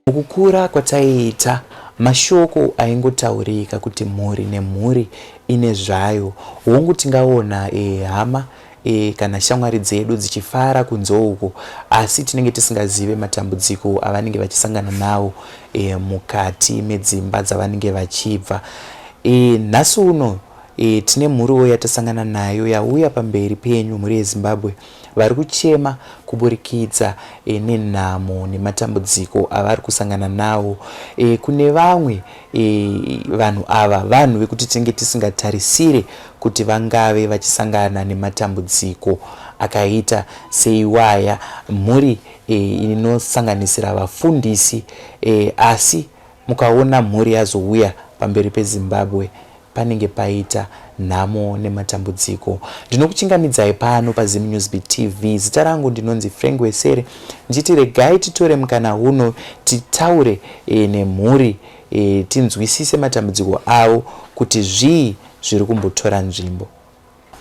Mukukura kwataiita, mashoko aingotaurika kuti mhuri nemhuri ine zvayo. Hongu tingaona e, hama e, kana shamwari dzedu dzichifara kunze uko, asi tinenge tisingazive matambudziko avanenge vachisangana nawo e, mukati medzimba dzavanenge vachibva. E, nhasi uno e, tine mhuriwo yatasangana nayo yauya pamberi penyu mhuri yeZimbabwe vari kuchema kuburikidza e, nenhamo nematambudziko avari kusangana nawo. E, kune vamwe e, vanhu ava vanhu vekuti tinenge tisingatarisire kuti vangave vachisangana nematambudziko akaita seiwaya. Mhuri e, inosanganisira vafundisi e, asi mukaona mhuri yazouya pamberi peZimbabwe panenge paita nhamo nematambudziko. Ndinokuchingamidzai pano paZim Newsbeat TV. Zita rangu ndinonzi Frank Wesere. Ndichiti regai titore mukana uno titaure e, nemhuri e, tinzwisise matambudziko avo kuti zvii zviri kumbotora nzvimbo.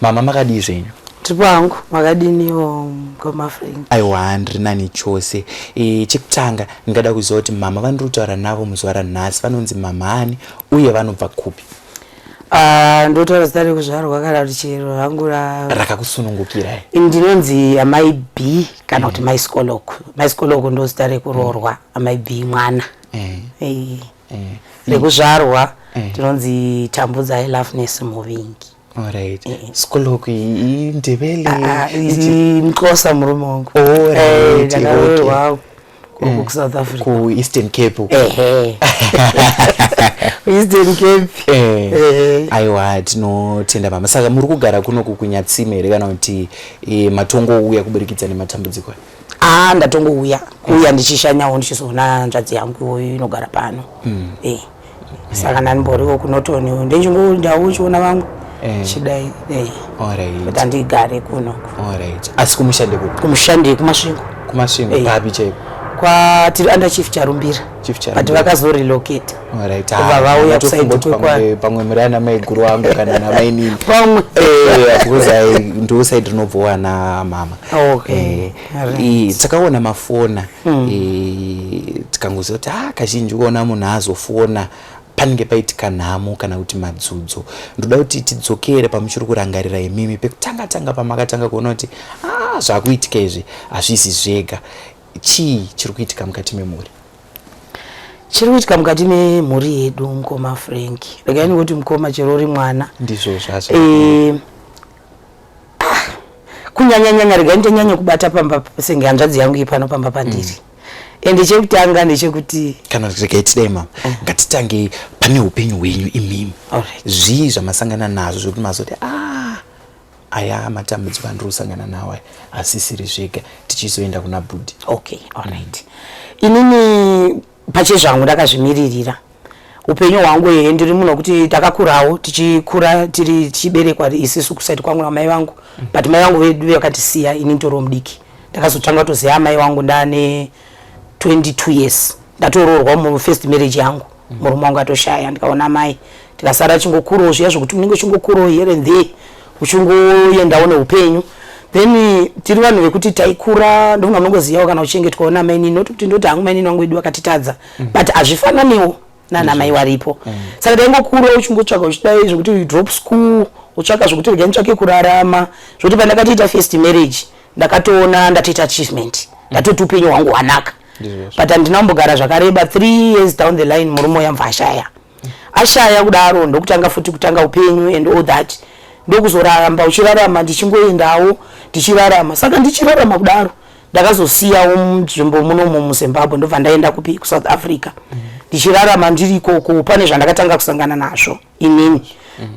Mama makadii zvenyu? Tiripo hangu, makadiniwo mukoma Frank? Aiwa ndiri nani chose. E, chekutanga ndingada kuziva kuti mama vandiri kutaura navo muzuva ranhasi vanonzi mama ani uye vanobva kupi? Ah, ndotaura zita rekuzvarwa kana kuti chero hangu ra rakakusunungukira. Ndinonzi amai B kana kuti mai Skoloko. Mai Skoloko ndo zita rekuroorwa, amai B mwana. Eh. Eh. Eh. Rekuzvarwa ndinonzi Tambudzai Loveness Muvingi. Alright. Skoloko iNdebele. Ah, iMxhosa murume wangu. Alright. Ndakaroorwa ku South Africa. Ku Eastern Cape. Ehe. Eastern Cape. Eh. Aiwa tinotenda mama. Saka muri kugara kuno kuNyatsime here kana kuti e, matongouya kuburikidza nematambudziko? Ah, ndatongouya. Kuuya ndichishanyawo ndichizoona hanzvadzi yangu inogara pano. Eh. Saka ndanimboriwo kuNorton ndichingoendawo chiona vamwe. Chidai. Eh. Alright. But andigare kuno. Alright. Asi kumusha ndekupi? Kumusha ndekuMasvingo. KuMasvingo papi chaipo? Kwa tiri under Chief Charumbira. Chief Charumbira. But vakazorelocate. Alright. Kubva vauya kuside kwekwa. Pamwe muri ana maiguru wangu kana ana mainini. Pamwe. Eh, because ndo side rinobvowa na mama. Okay. Eh, takaona mafona. Eh, tikangoziva kuti ah kazhinji ukaona munhu azofona panenge paitika nhamo kana kuti madzudzo. Ndoda kuti tidzokere pamuchiri kurangarira imimi pekutanga tanga pamakatanga kuona kuti ah zvakuitika izvi hazvisi zvega. Chii chiri kuitika mukati memhuri? Chiri kuitika mukati memhuri yedu mukoma Frank. Regai ndingoti mukoma chero uri mwana. Ndizvo zvazvo. Eh, kunyanya nyanya regai nditonyanye kubata pamba senge hanzvadzi yangu ipano pamba pandiri. Ende chekutanga ndechekuti kana regai tidai mama, ngatitangei pane upenyu hwenyu imimi. Alright. Zvii zvamasangana nazvo zvekuti mazoti ah aya matambudziko andiri kusangana nawo aya asisiri zvega, tichizoenda kuna bhudhi. Okay, alright. Inini pachezvangu ndakazvimiririra upenyu hwangu. Ehe, ndiri munhu wekuti takakurawo tichikura tiri tichiberekwa isisu kuside kwangu namai vangu, but mai vangu vedu vakatisiya ini nditoriwo mudiki. Ndakazotanga kutoziva amai vangu ndane 22 years, ndatoroorwa mufirst marriage yangu. Murume wangu atoshaya, ndikaona mai, tikasara chingokurawo zviya zvokuti unenge uchingokurawo here and there, uchingoendawo neupenyu. Then tiri vanhu vekuti taikura, ndofunga munongozivawo kana uchichengetwawo namainini, not kuti ndoti hangu mainini vangu vedu vakatitadza, but hazvifananiwo nana mai varipo. Saka taingokura uchingotsvaka uchidai zvokuti you drop school, utsvaka zvokuti regai nditsvake kurarama, zvokuti pandakatoita first marriage ndakatoona ndatoita achievement, ndatoti upenyu hwangu hwanaka, but handina kumbogara zvakareba. 3 years down the line murume uyambva ashaya. Ashaya kudaro ndokutanga futi kutanga upenyu and all that, ndokuzoramba uchirarama, ndichingoendawo ndichirarama. Saka ndichirarama kudaro ndakazosiyawo nzvimbo munomu muZimbabwe, ndobva ndaenda kupi? KuSouth Africa. Ndichirarama ndiri ikoko pane zvandakatanga kusangana nazvo inini.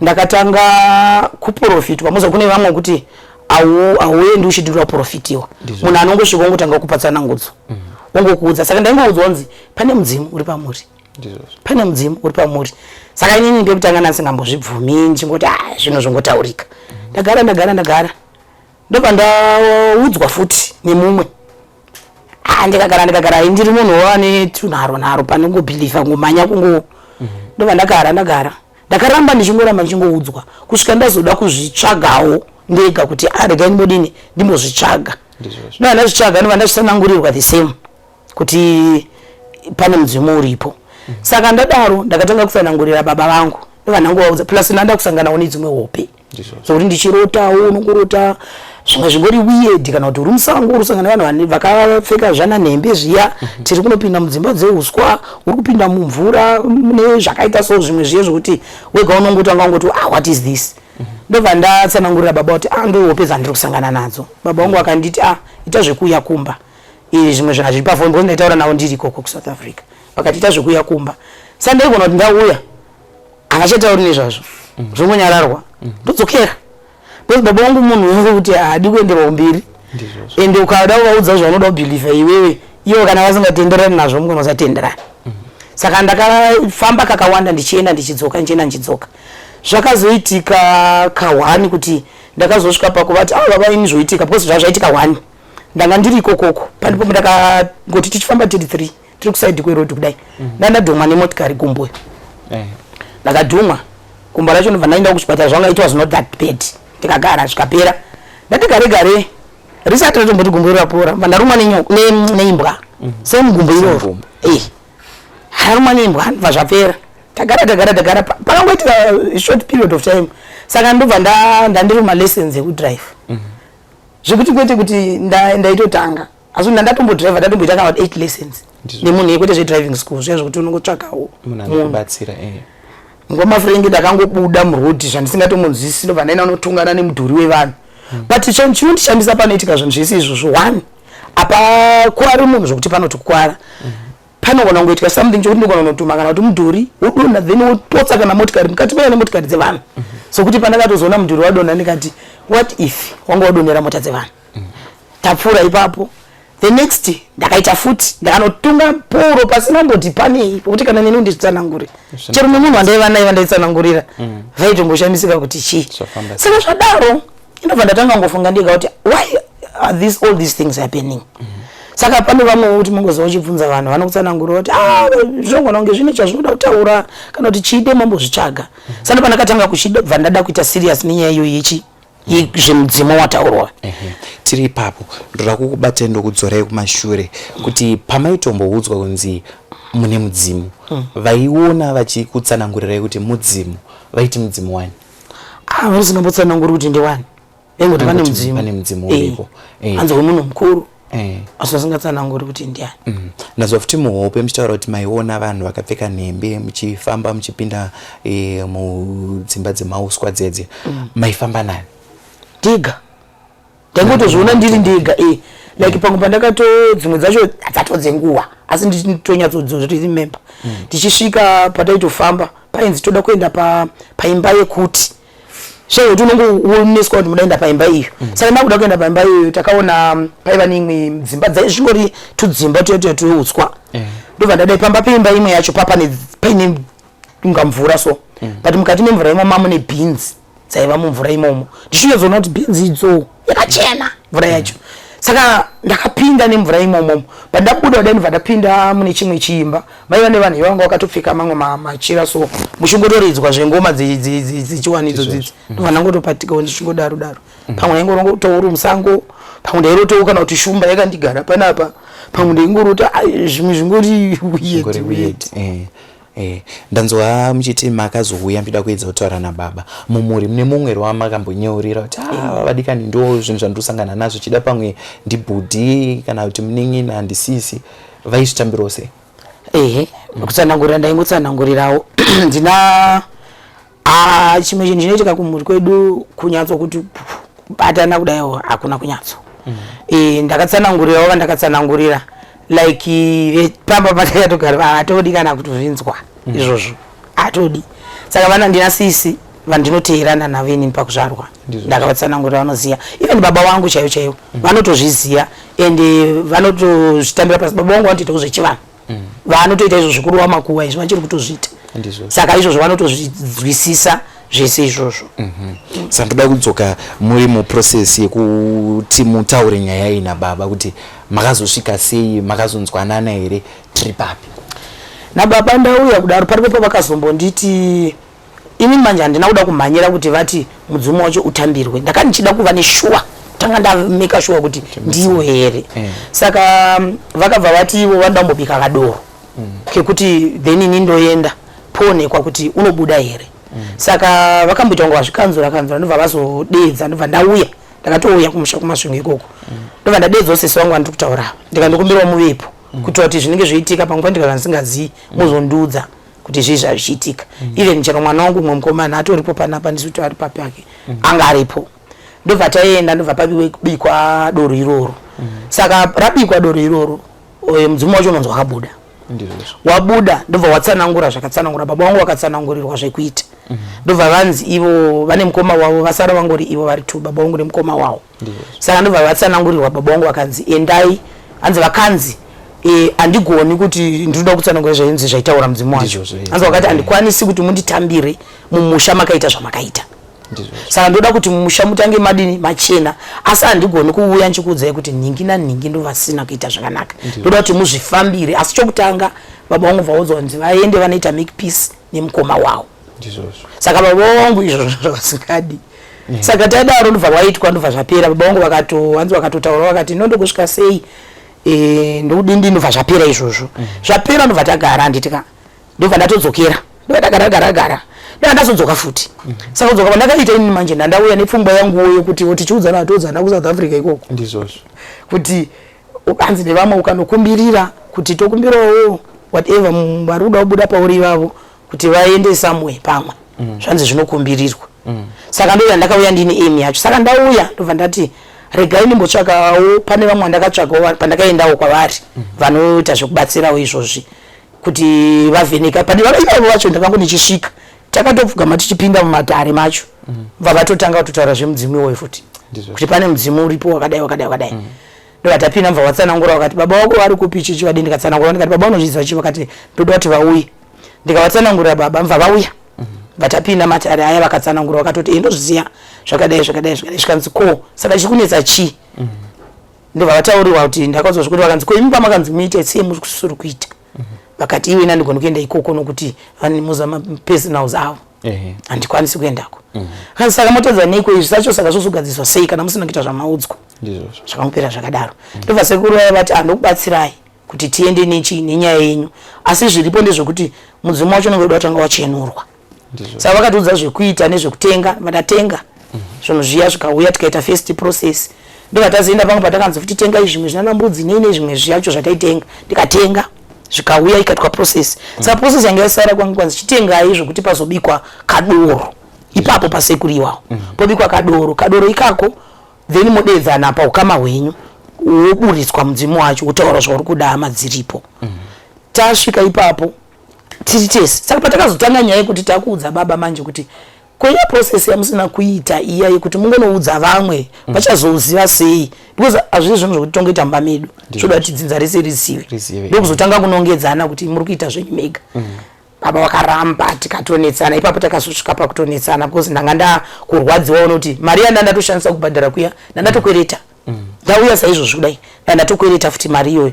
Ndakatanga kuprofitwa. Muza kune vamwe kuti hauendi uchidhura kuprofitiwa, munhu anongosvika ongotanga kupa tsanangudzo, ongokuudza. Saka ndaingoudzwa kunzi pane mudzimu uri pamuri, pane mudzimu uri pamuri. Saka inini ndekutanga ndisingambozvibvumi, ndichingoti ah, zvinhu zvongotaurika. Ndagara, ndagara, ndagara, ndobva ndaudzwa futi nemumwe. Ah, ndikagara, ndikagara, ndiri munhu wane tunharo nharo panongobhilivha ngomhanya kungo. Ndobva ndagara, ndagara, ndakaramba ndichingoramba ndichingoudzwa kusvika ndazoda kuzvitsvagawo ndega kuti ah, regai ndimbodini, ndimbozvitsvaga. Ndobva ndazvitsvaga, ndobva ndazvitsanangurirwa the same kuti Pane mudzimu uripo. Saka ndadaro ndakatanga kutsanangurira baba vangu, ndovanangovaudza, plus ndanda kusanganawo nedzimwe hope zvokuti ndichirotawo, unongorota zvimwe zvingori weird, kana kuti uri musango, uri kusangana nevanhu vakapfeka zvana nhembe zviya, tiri kunopinda mudzimba dzeuswa, uri kupinda mumvura nezvakaita so, zvimwe zviye zvokuti wega unongotanga ungoti, "Ah, what is this?" Ndobva ndatsanangurira baba kuti, "Ah, ndo hope dzandiri kusangana nadzo." Baba vangu vakanditi, "Ah, ita zvekuuya kumba." Zvimwe zvinhu hazviri pafoni because ndaitaura navo ndiri ikoko kuSouth Africa. Vakati, "Ita zvekuuya kumba." Sa ndaigona kuti ndauya havachatauri nezvazvo, zvongonyararwa, ndodzokera, because baba vangu munhu wekuti haadi kuenderwa kumberi. Ende ukada kuvaudza zvaunoda kubeliever iwewe, ivo kana vasingatenderani nazvo, mugona kusatenderana. Saka ndakafamba kakawanda, ndichienda ndichidzoka, ndichienda ndichidzoka. Zvakazoitika kahwani kuti ndakazosvika pakuvati, "Ah, baba, ini zvoitika," because zvazvaitika one ndanga ndiri ikokoko, pandipo ndakangoti tichifamba tiri three, tiri kuside kweroad kudai, ndandadhumwa nemotikari gumbo. Ndakadhumwa gumbo racho, ndobva ndaenda kuchipatara. Zvanga, it was not that bad. Ndikagara, zvikapera. Ndati gare gare, risati ratomboti gumbo iro rapora, bva ndarumwa neimbwa, same gumbo iroro. Gumbo. Ndarumwa neimbwa, ndobva zvapera. Tagara, tagara, tagara, pakangoitika short period of time. Saka ndobva ndandiri mumalessons ekudrive, zvekuti kwete kuti ndaitotanga, asi ndandatombodrive, ndatomboita kana kuti eight lessons nemunhu, kwete zvedriving school zviya zvokuti unongotsvakawo munhu munhu. Anokubatsira. Ngoma Frank, ndakangobuda muroad zvandisingatomunzwisisi, ndobva ndaenda unotungana nemudhuri wevanhu. But chinondishamisa panoitika zvinhu zvese izvozvo, one, apa kuwari munhu zvokuti panoti kukwara panogona kungoitika something chokuti ndogona kunotuma kana kuti mudhuri wodonha, then wopotsa kana motikari mukati maiva nemotikari dzevanhu. Sokuti pandakatozoona mudhuri wadonha, ndikati, "What if wanga wadonhera mota dzevanhu?" Tapfuura ipapo, the next ndakaita futi, ndakanotunga poro pasina mboti panei, pokuti kana neni ndizvitsanangure. Chero nemunhu wandaiva naye vandaitsanangurira vaitomboshamisika kuti chii. Zvafamba. Saka zvadaro indobva ndatanga ngofunga ndega kuti, why are all these things happening? Saka pane vamwe kuti mungoziva, uchibvunza vanhu vanokutsanangurira kuti, "Ah, zvinogona kunge zvine chazvinoda kutaura," kana kuti chide mambozvitsvaga. Saka pandakatanga kuchibva ndada kuita serious nenyaya iyoyi yechi zvemudzimu wataurwa. Ehe, tiri ipapo, ndoda kukubatai, ndokudzorai kumashure kuti pamaitomboudzwa kunzi mune mudzimu, vaiona vachikutsanangurirai kuti mudzimu, vaiti mudzimu wani? Ah, vasingambotsananguri kuti ndewani, vaingoti pane Vaingoti mudzimu. Pane mudzimu uripo. Hanzi wemunhu mukuru, asi vasingatsananguri kuti ndiani. Ndazwa futi muhope muchitaura kuti maiona vanhu vakapfeka nhembe muchifamba, muchipinda mudzimba dzemauswa dzedze. Maifamba nani? Ndega. Ndaingotozviona ndiri ndega, like pamwe pandakato dzimwe dzacho dzatodzenguva, asi nditonyatsodzoremember tichisvika pataitofamba, painzi toda kuenda paimba yekuti zvekuti unongooneswa kuti mudaenda paimba iyo. Saka ndakuda kuenda paimba iyoyo, takaona paiva neimwe dzimba zvingori tudzimba tuya tuya tweutswa. Ndobva ndadai pamba peimba imwe yacho papane paine kunga mvura so, but mukati memvura imomo mune bhinzi dzaiva mumvura imomo. Ndichinyatsoona kuti bhinzi idzo yakachena mvura yacho. Saka ndakapinda nemvura imomomo. Pandabuda kudai, ndobva ndapinda mune chimwe chiimba maiva nevanhu ivanga vakatopfeka mamwe machira so, muchingotoridzwa zvengoma dzechiwanidzo dzidzi. Ndobva ndangotopatikawo ndichingodaro daro. Pamwe ndaingorongotawo uri musango, pamwe ndairotawo kana kuti shumba yakandigara panapa, pamwe ndaingorota, ai, zvimwe zvingori weird. Zvingori weird. Weird. Ndanzwa muchiti makazouya muchida kuedza kutaura nababa. Mumhuri mune mumwe wamakambonyeurira kuti, "Ah, vadikani, ndo zvinhu zvandosangana nazvo," chida pamwe ndibhudhi kana kuti munin'ina, ndisisi, vaizvitambirawo sei? Ehe, kutsanangurira ndaingotsanangurirawo. Ndina, ah, chimwe chinhu chinoitika kumhuri kwedu, kunyatso kuti kubatana kudaiwo hakuna kunyatso. Ndakatsanangurirawo vandakatsanangurira, like pamba patakatogara haatodi kana kutozvinzwa izvozvo, haatodi. Saka vana ndina sisi vandinoteerana navo inini pakuzvarwa. Ndakavatsanangurira, vanoziva. Even baba vangu chaivo chaivo vanotozviziva ende vanotozvitambira pasi. Baba vangu vanotoita kuzvechivanhu, vanotoita izvo zvekurova makuva izvo, vachiri kutozviita. Saka izvozvo vanotozvinzwisisa zvese izvozvo. Saka ndoda kudzoka muri muprocess yekuti mutaure nyaya iyi nababa, kuti makazosvika sei, makazonzwanana here, tiri papi? Nababa ndauya kudaro, paripo pavakazombonditi, ini manje handina kuda kumhanyira kuti vati mudzimu wacho utambirwe. Ndakanga ndichida kuva nesure, tanga ndamake sure kuti ndiwo here. Saka vakabva vati ivo vanoda kumbobika kadoro. Kekuti then ini ndoenda poonekwa kuti unobuda here. Saka vakamboita kunge vazvikanzura kanzura, ndobva vazodeedza, ndobva ndauya. Ndakatouya kumusha kuMasvingo ikoko, ndobva ndadeedzawo sisi vangu vandiri kutaura ava, ndikandokumbirawo muvepo kuitira kuti zvinenge zvoitika pamwe pandikanga ndisingazivi muzondiudza kuti zvii zvazvichiitika. Even chero mwana wangu umwe mukomana atoripo panapa, ndisi kuti ari papi ake, anga aripo. Ndobva taenda, ndobva pabikwa doro iroro. Saka rabikwa doro iroro, mudzimu wacho unonzi wakabuda. Wabuda, ndobva watsanangura zvakatsanangura. Baba vangu vakatsanangurirwa zvekuita. Ndobva vanzi ivo vane mukoma wavo, vasara vangori ivo vari two, baba vangu nemukoma wavo. Saka ndobva vatsanangurirwa, baba vangu vakanzi endai, hanzi vakanzi handigoni kuti ndinoda kutsanangura zvainzi zvaitaura mudzimu wacho. Hanzi vakati handikwanisi kuti munditambire mumusha makaita zvamakaita, saka ndoda kuti mumusha mutange madini machena, asi handigoni kuuya ndichikuudzai kuti nhingi nanhingi ndovasina kuita zvakanaka. Ndoda kuti muzvifambire, asi chokutanga baba vangu vaudzwa kunzi vaende vanoita make peace nemukoma wavo. Saka baba vangu izvozvo zvavasingadi. Saka tadaro, ndobva waitwa, ndobva zvapera. Baba vangu vakato hanzi vakatotaura vakati nondokusvika sei, ndokudindi, ndobva zvapera izvozvo. Zvapera, ndobva tagara, handitika, ndobva ndatodzokera, ndobva tagara gara gara, ndobva ndazodzoka futi. Saka kudzoka kwandakaita inini manje, ndandauya nepfungwa yanguwo yekuti tichiudzana toudzana kuSouth Africa ikoko kuti hanzi nevamwe ukanokumbirira kuti tokumbirawo whatever vari kuda kubuda pauri ivavo kuti vaende somewhere pamwe, zvanzi zvinokumbirirwa. Saka ndobva ndakauya ndine aim yacho. Saka ndauya, ndobva ndati regai ndimbotsvakawo pane vamwe vandakatsvagawo pandakaendawo kwavari, vanoita zvekubatsirawo izvozvi kuti vavheneka pane ivavo vacho. Ndakango ndichisvika, takatopfugama tichipinda mumatare macho, bva vatotanga kutotaura zvemudzimu iwoyo futi, kuti pane mudzimu uripo wakadai wakadai wakadai. Ndobva tapinda, mubva watsanangura, vakati baba vako vari kupi, chichi vadii. Ndikatsanangura, ndikati baba unozviziva chi, vakati ndoda kuti vauye. Ndikavatsanangurira baba, mubva vauya, bva tapinda matare aya, vakatsanangura, vakatoti ndozviziva zvakadai zvakadai zvakadai. Zvikanzi ko saka chiri kunetsa chii? Ndobva vataurirwa kuti ndakaudzwa zvekuti, vakanzi ko imi pamakanzi muite sei muri kusuri kuita? Vakati iwe nandigoni kuenda ikoko nokuti vanemuza mapersonals avo, handikwanisi kuendako. Kanzi saka motadza neiko izvi sacho, saka zvozogadziswa sei kana musina kuita zvamaudzwa? Zvakangopera zvakadaro. Ndobva sekuru vaya vati andokubatsirai kuti tiende nechi nenyaya yenyu, asi zviripo ndezvekuti mudzimu wacho unenge uda kutanga wachenurwa. Saka vakatiudza zvekuita nezvekutenga, vatatenga zvinhu zviya, zvikauya, tikaita first process. Ndobva tazoenda pamwe patakanzi futi tengai zvimwe zvinana mbudzi nei nezvimwe zviyacho zvataitenga, ndikatenga, zvikauya, ikaitwa process. Saka process yanga yasara kwangu, kwanzi chitengai zvokuti pazobikwa kadoro ipapo pasekuru iwawo. Pobikwa kadoro, kadoro ikako, then modeedzana paukama hwenyu, woburitswa mudzimu wacho, wotaura zvauri kuda hama dziripo. Tasvika ipapo tiri tese. Saka patakazotanga nyaya yekuti takuudza baba manje kuti koiya process yamusina kuita iya yekuti mungonoudza vamwe, vachazouziva sei? Because hazvisi zvinhu zvokuti tongoita mumba medu, zvoda kuti dzinza rese rizive. Ndokuzotanga kunongedzana kuti muri kuita zvenyu mega. Baba vakaramba, tikatonetsana ipapo. Takazosvika pakutonetsana because ndanga ndakurwadziwa nokuti mari yanda ndatoshandisa kubhadhara kuya ndandatokwereta. Ndauya saizvozvo kudai, ndandatokwereta futi mari iyoyo.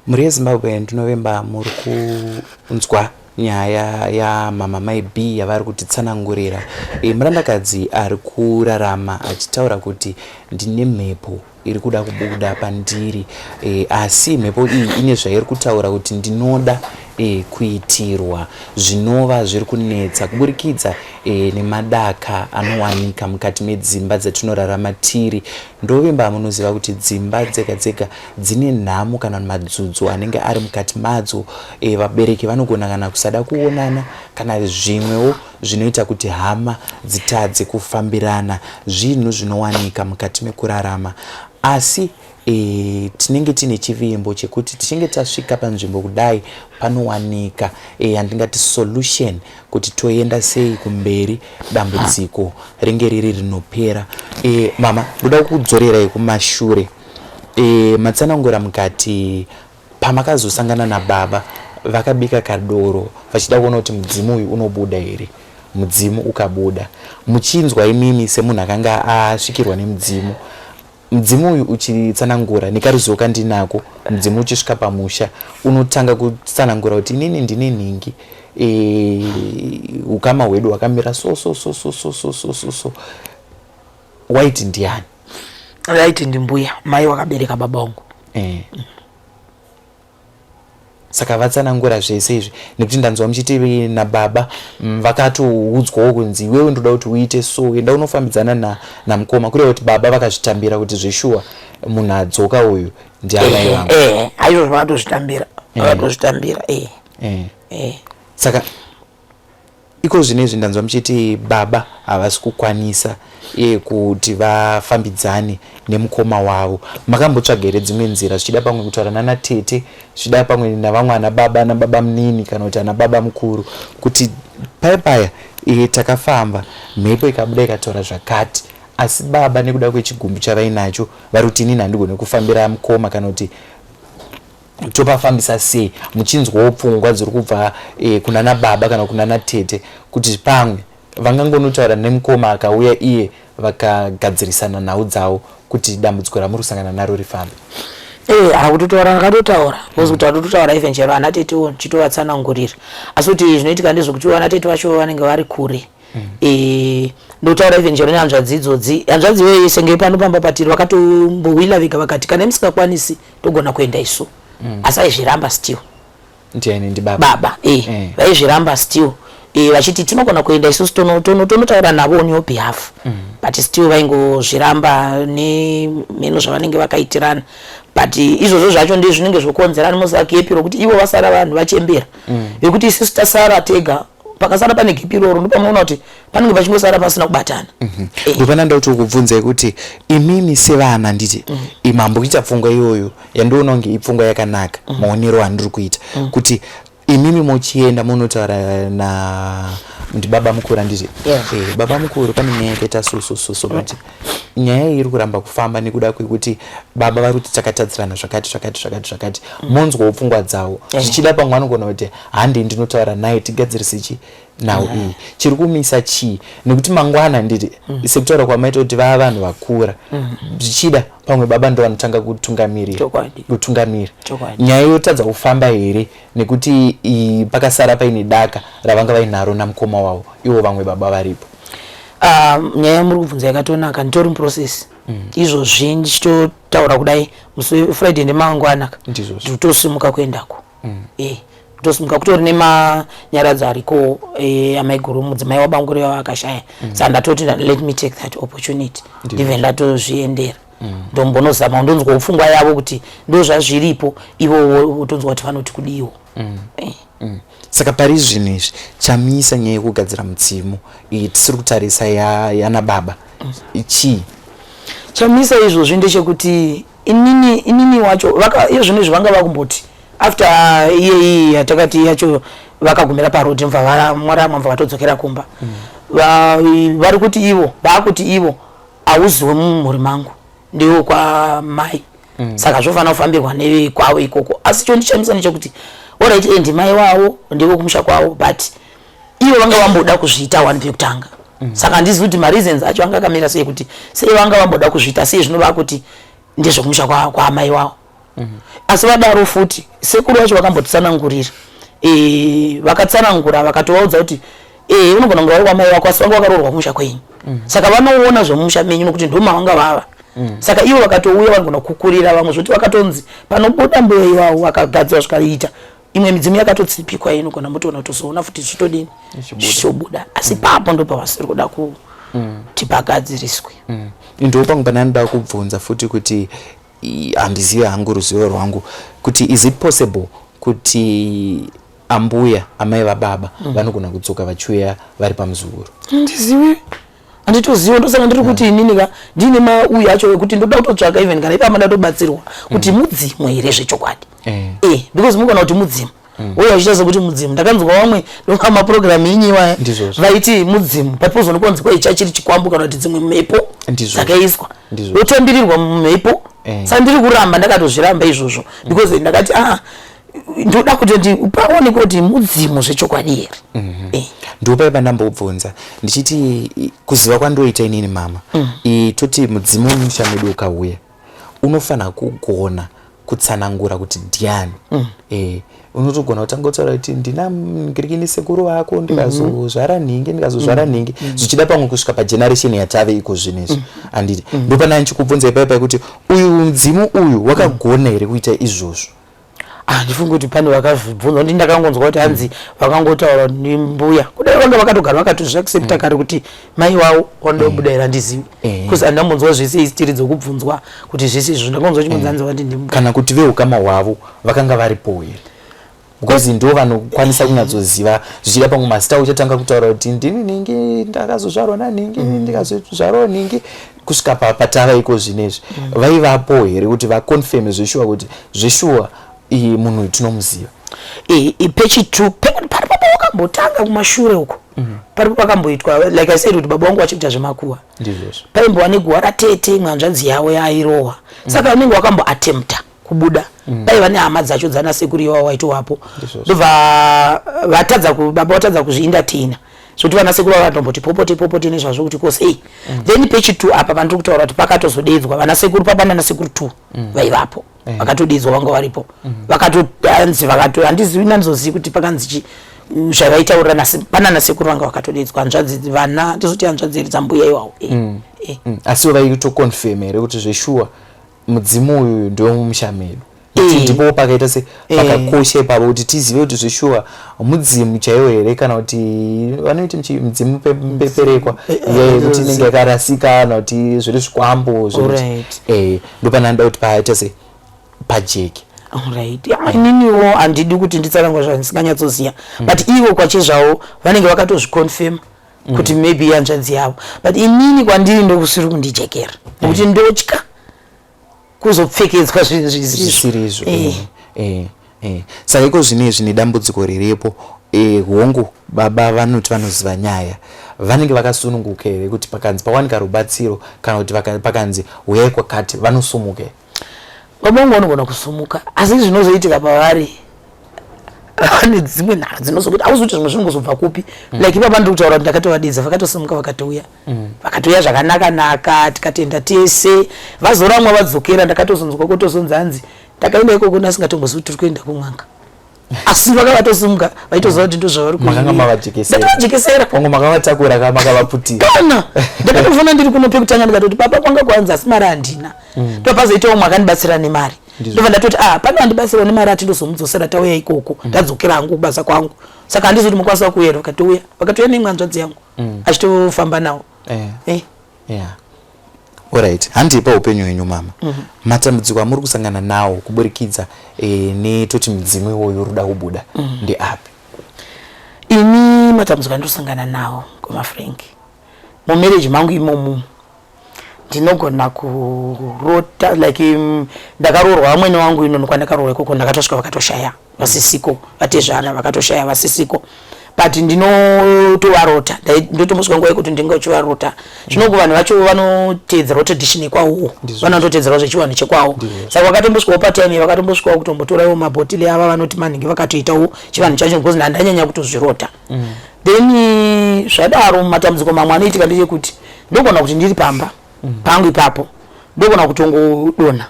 Mhuri yeZimbabwe, ndinovimba muri kunzwa nyaya yamama Mai B yavari kutitsanangurira. Murandakadzi ari kurarama achitaura kuti ndine mhepo iri kuda kubuda pandiri, asi mhepo iyi ine zvairi kutaura kuti ndinoda kuitirwa, zvinova zviri kunetsa kuburikidza nemadaka anowanika mukati medzimba dzatinorarama tiri. Ndovimba munoziva kuti dzimba dzega dzega dzine nhamo kana madzudzo anenge ari mukati madzo. Vabereki vanogona kana kusada kuonana kana zvimwewo zvinoita kuti hama dzitadze kufambirana, zvinhu zvinowanika mukati mekurarama. Asi tinenge tiine chivimbo chekuti tichinge tasvika panzvimbo kudai panowanika handingati solution kuti toenda sei kumberi, dambudziko ringe riri rinopera. Mama, ndoda kudzorerai kumashure. Matsanangura mukati pamakazosangana nababa vakabika kadoro vachida kuona kuti mudzimu uyu unobuda here, mudzimu ukabuda, muchinzwa imimi semunhu akanga asvikirwa nemudzimu, mudzimu uyu uchitsanangura nekaruzivo kandinako, mudzimu uchisvika pamusha unotanga kutsanangura kuti inini ndine nhingi, ukama hwedu hwakamira so so so so so so so so so, waiti ndiani? Vaiti ndimbuya mai wakabereka baba vangu. Eh. Saka vatsanangura zvese izvi nekuti ndanzwa muchiti nababa vakatoudzwawo kunzi iwewe ndoda kuti uite so, enda unofambidzana namukoma, kureva kuti baba vakazvitambira kuti zveshuwa munhu adzoka uyu ndiamai vangu. Eh, aizvo vakatozvitambira, vakatozvitambira, eh. Eh. Saka iko zvino izvi ndanzwa muchiti baba havasi kukwanisa kuti vafambidzane nemukoma wavo. Makambotsvaga here dzimwe nzira, zvichida pamwe kutaura nana tete, zvichida pamwe navamwe ana baba, ana baba munini kana kuti ana baba mukuru, kuti paya paya takafamba mhepo ikabuda ikataura zvakati, asi baba nekuda kwechigumbu chavainacho vari kuti inini handigone kufambira mukoma, kana kuti topafambisa sei, muchinzwawo pfungwa dziri kubva kunana baba kana kunana tete kuti pamwe vangangonotaura nemukoma akauya iye vakagadzirisana nhau dzavo kuti dambudziko ramuri kusangana naro rifambe? Eh, kutotaura ndakatotaura, because kuti atototaura even chero ana tetewo ndichitovatsanangurira, asi kuti zvinoitika ndezvekuti vana tete vacho vanenge vari kure. Ndotaura even chero nehanzvadzi idzodzi, hanzvadzi iyoyo senge pano pamba patiri vakatombowila vega vakati kana musingakwanisi togona kuenda isu. Asi vaizviramba still. Ndiani? Ndibaba? Baba, eh. Vaizviramba still, vachiti tinogona kuenda isusu tonotaura navo on your behalf. But still vaingozviramba nemheno zvavanenge vakaitirana, but izvozvo zvacho ndizvo zvinenge zvokonzerana muziva gap rokuti ivo vasara vanhu vachembera, vekuti isusu tasara tega, pakasara pane gap iroro ndopamunoona kuti panenge pachingosara pasina kubatana. Ndopana ndoda kuti ukubvunzai kuti imimi sevana, nditi mambokuita pfungwa iyoyo yandiona kunge ipfungwa yakanaka, maonero andiri kuita, kuti imimi mochienda munotaura na ndibaba mukuru, handiti? Yeah. Baba mukuru, pane nyaya yakaita so so so so, but nyaya iyi iri kuramba kufamba nekuda kwekuti baba vari kuti takatadzirana zvakati zvakati zvakati zvakati. Monzwawo pfungwa dzavo, zvichida pamwe vanogona kuti handi ndinotaura naye tigadzirise chi nhau iyi, chiri kumisa chii, nekuti mangwana, nditi sekutaura kwamaita kuti vava vanhu vakura, zvichida pamwe baba ndo vanotanga kutungamirira kutungamira nyaya yotadza kufamba here, nekuti pakasara paine daka ravanga vainaro namukoma wavo, ivo vamwe baba varipo? Ah, nyaya yamuri kubvunza yakatonaka. Nditori muprocess izvozvi ndichitotaura kudai, musi weFriday ndemangwana ndotosimuka kuendako. Ndosimuka, kutori nemanyaradzo ariko, amaiguru mudzimai wabanguri vava akashaya. Saka ndatoti let me take that opportunity, ndibve ndatozviendera, ndombonozama ndonzwawo pfungwa yavo kuti ndo zvazviripo, ivo votonzwa kuti vanoti kudiwo. Saka pari zvinhu izvi chamisa nyaya yekugadzira mudzimu iyi tisiri kutarisa yana baba chii? Chamisa izvozvi ndechekuti inini wacho iyo zvinhu izvi vanga vakumboti after iyeyi yatakati yacho vakagumira paroad, mva mwaramwa, mva vatodzokera kumba. Vari kuti ivo vaakuti ivo hauziwe mumhuri mangu, ndiwo kwamai. Saka zvofanira kufambirwa nekwavo ikoko. Asi chondishamisa ndechekuti alright, ndimai wavo, ndivo kumusha kwavo, but ivo vanga vamboda kuzviita one pekutanga. Saka handizivi kuti mareasons acho anga akamira sei, kuti sei vanga vamboda kuzviita, sei zvino vakuti ndezvekumusha kwaamai wavo. Asi vadaro futi sekuru vacho vakambotitsanangurira, vakatsanangura vakatovaudza kuti unogona kunge vari kwamai vako, asi vanga vakaroorwa kumusha kwenyu. Saka vanoona zvemumusha menyu nokuti ndo mavanga vava. Saka ivo vakatouya vanogona kukurira vamwe, zvoti vakatonzi panobuda mbuya ivavo vakagadzira zvikaita imwe midzimu yakatotsipikwa inogona motoona kutozoona futi zvichitodini, zvichobuda. Asi papo ndo pavasiri kuda kuti pagadziriswe. Ndo pamwe pananoda kubvunza futi kuti handizivi hangu ruzivo rwangu kuti is it possible kuti ambuya amai vababa vanogona kudzoka vachiuya vari pamuzukuru? Handizivi, handitoziva. Ndosaka ndiri kuti inini ka ndine mauyu acho ekuti ndoda kutotsvaka, even kana ipapa ndatobatsirwa kuti mudzimu here zvechokwadi. Because mugona kuti mudzimu uye uchiita sekuti mudzimu, ndakanzwa vamwe ndonga mapurogiramu inyiwa vaiti mudzimu, but pozoonekwa kunzi kwaicha chiri chikwambo kana kuti dzimwe mhepo dzakaiswa, wotambirirwa mumhepo. Saka ndiri kuramba, ndakatozviramba izvozvo because ndakati ah, ndoda kuti paonekwe kuti mudzimu zvechokwadi here. Ndopaipa ndambobvunza ndichiti kuziva kwandoita inini mama, toti mudzimu wemusha medu ukauya unofanira kugona kutsanangura kuti ndiani. Unotogona kutanga kutaura kuti ndina ngirikini sekuru vako, ndikazozvara nhingi, ndikazozvara nhingi, zvichida pamwe kusvika pageneration yatave iko zvinezvi, handiti? Ndopana ndichikubvunza ipaipai kuti uyu mudzimu uyu wakagona here kuita izvozvo? Handifungi kuti pane vakazvibvunza, kuti ndakangonzwa kuti hanzi vakangotaura nembuya kudai vanga vakatogara vakatozviaccepta kare kuti mai wavo vanoda kubuda here, handizivi, because handambonzwa zvese history dzokubvunzwa kuti zvese izvo. Ndakanzwa chingonzi hanzi vati ndimbuya. Kana kuti veukama hwavo vakanga varipo here? Because ndo vanokwanisa kunyatsoziva zvichida pamwe mazita. Uchatanga kutaura kuti ndini nhingi, ndakazozvarwa nanhingi, ndikazozvarwa nhingi, kusvika patava iko zvinezvi. Vaivapo here kuti vaconfirme zveshuwa kuti zveshuwa iyi munhu uyu tinomuziva? Pechitu pari papa wakambotanga kumashure uko, paripo pakamboitwa, like I said, kuti baba vangu vachiita zvemakuva. Ndizvozvo. Paimbova neguva ratete, imwe hanzvadzi yavo yairohwa, saka vanenge vakamboattempta kubuda. Paiva nehama dzacho dzana sekuru ivavo vaitovapo. Ndobva vatadza baba vatadza kuzvientertaina zvokuti vana sekuru vava vatomboti popote popote nezvazvo kuti kosei. Then pechitu apa pandiri kutaura kuti pakatozodedzwa vana sekuru, papa nana sekuru two vaivapo. Vakatodedzwa, vanga varipo. Vakatoanzi vakato handizivi, nandizozivi kuti pakanzi chi zvavaitaurira panana sekuru vanga vakatodedzwa, hanzvadzi, vana, ndizoti hanzvadzi here dzambuya iwawo. Asiwo vaitoconfirm here kuti zveshuwa mudzimu uyu ndewemumusha medu? Kuti ndipo pakaita se pakakosha ipapo kuti tizive kuti zveshuwa mudzimu chaiwo here, kana kuti vanoiti mudzimu peperekwa yekuti inenge yakarasika, kana kuti zviri zvikwambo. Ndopana kuti paita se pajeke. Alright. Ya, ininiwo handidi kuti nditsanangura zvandisinganyatsoziva, but ivo kwachezvavo vanenge vakatozviconfirm kuti maybe ihanzvadzi yavo, but inini kwandiri ndokusiri kundijekera nekuti ndotya kuzopfekedzwa zvinhu zvisizvo. Zvisiri izvo. Saka iko zvinezvi nedambudziko riripo, hongu baba vanoti vanoziva nyaya, vanenge vakasununguka here kuti pakanzi pawanika rubatsiro, kana kuti pakanzi huyai kwakati, vanosumuka here? Baba vangu vanogona kusumuka, asi zvinozoitika pavari vane dzimwe nharo dzinozokuti hauzi kuti zvimwe zvinongozobva kupi. Like ipapa ndiri kutaura kuti ndakatovadidza, vakatosimuka, vakatouya, vakatouya zvakanaka naka, tikatenda tese. Vazoramwa vadzokera, ndakatozonzwa kutozonzi hanzi ndakaenda ikoko ndasingatombozivi kuti tiri kuenda kun'anga, asi vaka vatosimuka vaitoziva kuti ndozvavari. Makanga mavajekesera? Ndakavajekesera. Wangu makavatakura ka makavaputira? Kana ndakatofona ndiri kuno pekutanga, ndikatoti baba kwanga kwanzi asi mari handina. Ndopazoitawo umwe akandibatsira nemari. Ndobva ndatoti, ah, pane andibatsira nemari, ati ndozomudzosera tauya ikoko. Ndadzokera hangu kubasa kwangu, saka handizi kuti mukwanisa kuuya here. Vakatouya, vakatouya neimwe hanzvadzi yangu achitofamba nawo. Yeah, alright, handii paupenyu hwenyu mama. Matambudziko amuri kusangana nawo kuburikidza netoti mudzimu iwoyo uri kuda kubuda ndeapi? Ini matambudziko andosangana nawo kwamafrank mumarriage mangu imomo, ndinogona kurota like ndakaroorwa vamwene vangu inono. Kwandakaroorwa ikoko ndakatosvika vakatoshaya, vasisiko, vatezvara vakatoshaya, vasisiko, but ndinotovarota. Ndotombosvika nguva yekuti ndinge uchivarota. Zvino kuvanhu vacho vanoteedzerawo tradition yekwawowo, vanototedzerawo zvechivanhu chekwawo. Saka vakatombosvikawo patime vakatombosvikawo kutombotorawo mabhotili ava vanoti manhingi, vakatoitawo chivanhu chacho, because ndandanyanya kutozvirota. Then zvadaro, matambudziko mamwe anoitika ndechekuti ndogona kuti ndiri pamba pangu ipapo, ndogona kutongodonha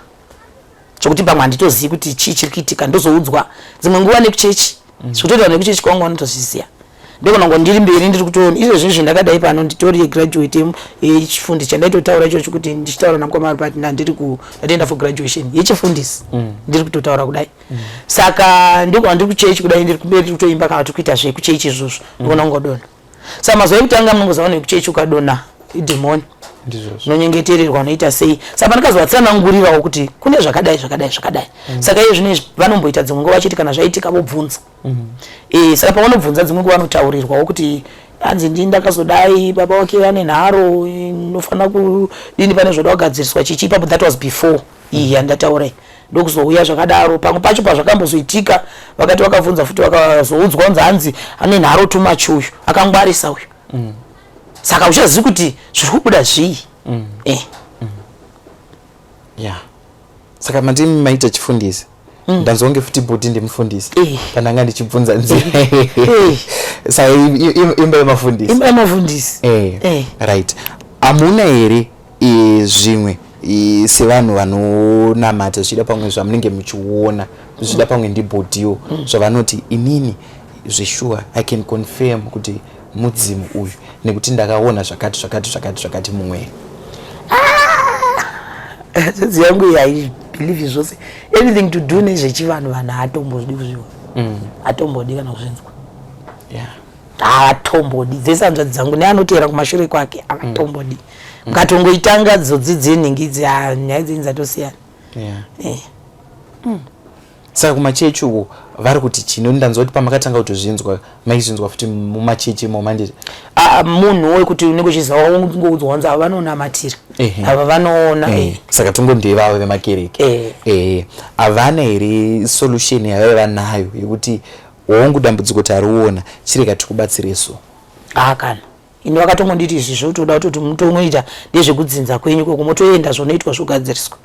chokuti pamwe handitozivi kuti chii chiri kuitika. Ndozoudzwa dzimwe nguva nekuchechi, zvikutoita nekuchechi kwangu vanotozviziva. Ndogona ngo ndiri mberi, ndiri kutoona izvezvi izvi ndakadai pano, nditori graduate yechifundisi chandaitotaura ichocho, kuti ndichitaura namukoma pati ndandiri ku ndatoenda for graduation yechifundisi, ndiri kutotaura kudai. Saka ndogona ndiri kuchechi kudai, ndiri kumberi, ndiri kutoimba kana tiri kuita zvekuchechi izvozvo, ndogona kungodonha. Saka mazuva ekutanga munongoziva vanhu vekuchechi, ukadonha idhimoni, unonyengetererwa, unoita sei. Saka pandikazovatsanangurirawo kuti kune zvakadai, zvakadai, zvakadai, saka iye zvino izvi vanomboita dzimwe nguva vachiti kana zvaitika vobvunza. Saka pavanobvunza dzimwe nguva vanotaurirwawo kuti hanzi ndini ndakazodai, baba wake ane nharo, inofanira kudini, pane zvoda kugadziriswa chichi ipapo. That was before iyi yandataura iyi. Ndokuzouya zvakadaro, pamwe pacho pazvakambozoitika vakati vakabvunza futi, vakazoudzwa kunzi hanzi ane nharo too much uyu, akangwarisa uyu. Saka uchazivi kuti zviri kubuda zvii. Yeah, saka mandimi maita chifundisi. Ndanzwa kunge futi bhuti ndimufundisi pandanga ndichibvunza nzira. Saka imba yemafundisi. Imba yemafundisi. Right, hamuna here zvimwe sevanhu vanonamata, zvichida pamwe zvamunenge muchiona Zvichida pamwe ndibhodhiwo zvavanoti inini zveshuwa I can confirm kuti mudzimu uyu, nekuti ndakaona zvakati zvakati zvakati zvakati mumweya. Hanzvadzi yangu iyi haibelieve zvose, anything to do nezvechivanhu. Vanhu haatombodi kuzviona, hatombodi kana kuzvinzwa. Haatombodi. Dzese hanzvadzi dzangu neanoteera kumashure kwake havatombodi. Mukatongoitanga dzodzi dzenhingi idzi, nyaya dzenyu dzatosiyana. Saka kumachechi uko vari kuti chino ndanzwa kuti pamakatanga kutozvinzwa, maizvinzwa futi mumachechi imo mandiri? Ah, munhu wekuti unenge uchiziva, wangoudzwa wanzi ava vanonamatira, ava vanoona. Saka tongondevavo vemakereke. Havana here solution yavaiva nayo yekuti hongu, dambudziko tariona, chirega tikubatsire so? Ah, kana ini vakatongonditi izvi zvotoda kutoti mutonoita ndezvekudzinza kwenyu koko, motoenda, zvonoitwa, zvogadziriswa.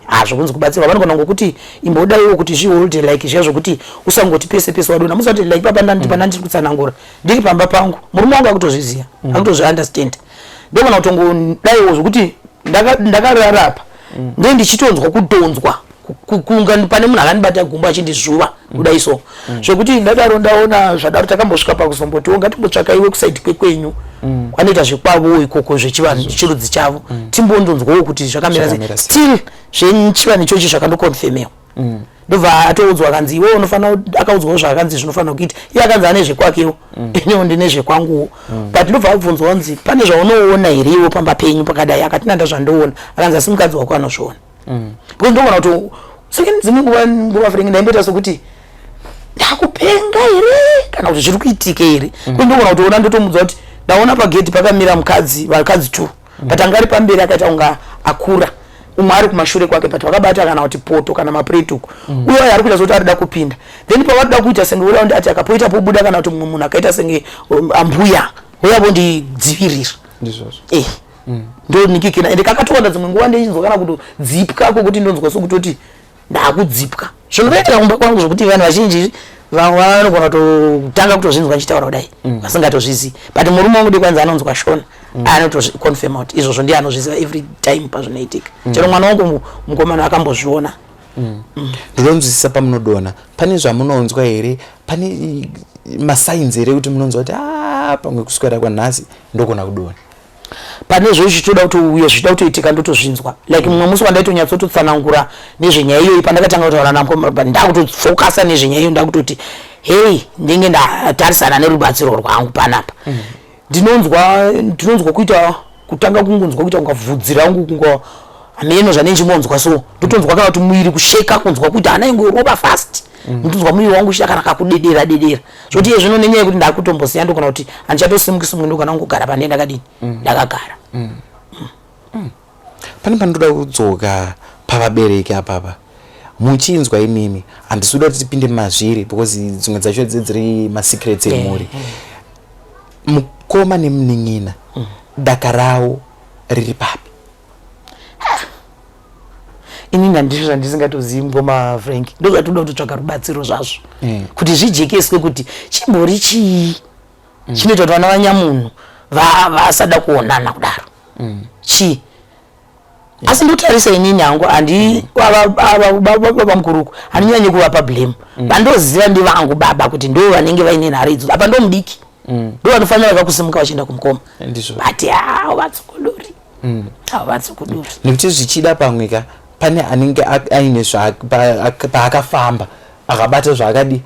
Ha, zvokunzi kubatsirwa, vanogona ngokuti imbodaiwo kuti zvihold like zviya zvokuti usangoti pese pese wadona. Musati like papa ndanditi pandandiri kutsanangura ndiri pamba pangu, murume wangu akutozviziva, akutozviunderstand. Ndogona kutongodaiwo zvokuti ndakarara apa, nde ndichitonzwa kudhonzwa kunga pane munhu akandibata gumbo achindizvuva kudai so, zvekuti ndadaro ndaona zvadaro. Takambosvika pakuzombotiwo ngatimbotsvaka iwe kusaidi kwekwenyu vanoita zvekwavowo ikoko zvechivanhu, chirudzi chavo, timbondonzwawo kuti zvakamira sei. Zvakamira sei. Still zvechivanhu ichochi zvakandoconfirmewa. Ndobva atoudzwa, akanzi iwe unofanira, akaudzwawo zvaakanzi zvinofanira kuita. Iye akanzi ane zvekwakewo, iniwo ndine zvekwanguwo. But ndobva abvunzwa kunzi pane zvaunoona here iwe pamba penyu pakadai? Akati nanda zvandoona. Akanzi asi mukadzi wako anozviona? Because ndogona kuti saka dzimwe nguva Frank, ndaimboita sokuti ndakupenga here kana kuti zviri kuitika here? Kuti ndogona kutoona, ndotomudza kuti ndaona pagedhi pakamira mukadzi, vakadzi two, but anga ari pamberi akaita kunga akura, umwe ari kumashure kwake, but vakabata kana kuti poto kana mapureti uku. Uyo ayo ari kuita sekuti arida kupinda, then pavarida kuita senge uda kuti ati akapoita pobuda kana kuti mumwe munhu akaita senge ambuya uya vondidzivirira. Ndizvozvo. Ndonikikina ende kakatowanda. Dzimwe nguva ndichinzwa kana kutodzipwa kwokuti ndonzwa sokutoti ndakudzipwa. Zvinotoitika kumba kwangu zvokuti vanhu vazhinji vanogona kutotanga kutozvinzwa ndichitaura kudai vasingatozvizivi, but murume wangu ndikwanzi anonzwa Shona, anotoconfirma kuti izvozvo ndiye anozviziva every time pazvinoitika. Chero mwana wangu mukomana akambozviona. Ndinonzwisisa. Pamunodona pane zvamunonzwa here? Pane masigns here kuti munonzwa kuti a pamwe kuswera kwanhasi ndogona kudona? Pane zvezvichitoda kutouya, zvichida kutoitika, ndotozvinzwa. Like mumwe musi wandaitonyatsototsanangura nezvenyaya iyoyi, pandakatanga kutaura namukoma, ndakutofokasa nezvenyaya iyoyo, ndakutoti hei, ndinge ndatarisana nerubatsiro rwangu panapa. Ndinonzwa kuita kutanga kungonzwa kuita kunga vhudzi rangu kunga hameno zvanenjimonzwa so. Ndotonzwa kana kuti muviri kusheka, kunzwa kuti hana ingorova fast. Ndonzwa muviri wangu uchita kana kakudedera dedera, zvoti iye zvino nenyaya yekuti ndakutombosiya, ndogona kuti handichatosimuki simuki, ndogona kungogara pane ndakadini, ndakagara. Pane pandoda kudzoka pavabereki apapa. Muchinzwa imimi, handisi kuda kuti tipinde mazviri because dzimwe dzacho dziri masecrets emhuri. Mukoma nemunin'ina, daka ravo riri papi? Inini handizvo zvandisingatozivi, mukoma Frank. Ndozvatoda kutotsvaga rubatsiro zvazvo kuti zvijekeswe kuti chimbori chii chinoita kuti vana vanyamunhu vasada kuonana kudaro, chii. Asi ndotarisa inini hangu, handi baba mukuruku handinyanyi kuvapa blame. Vandoziva ndivangu baba kuti ndo vanenge vaine nhare idzodzo. Apa ndo mudiki, ndo vanofanira kakusimuka vachienda kumukoma. But havatsokodori, havatsokodori. Nekuti zvichida pamwe ka pane anenge aine paakafamba akabata zvaakadi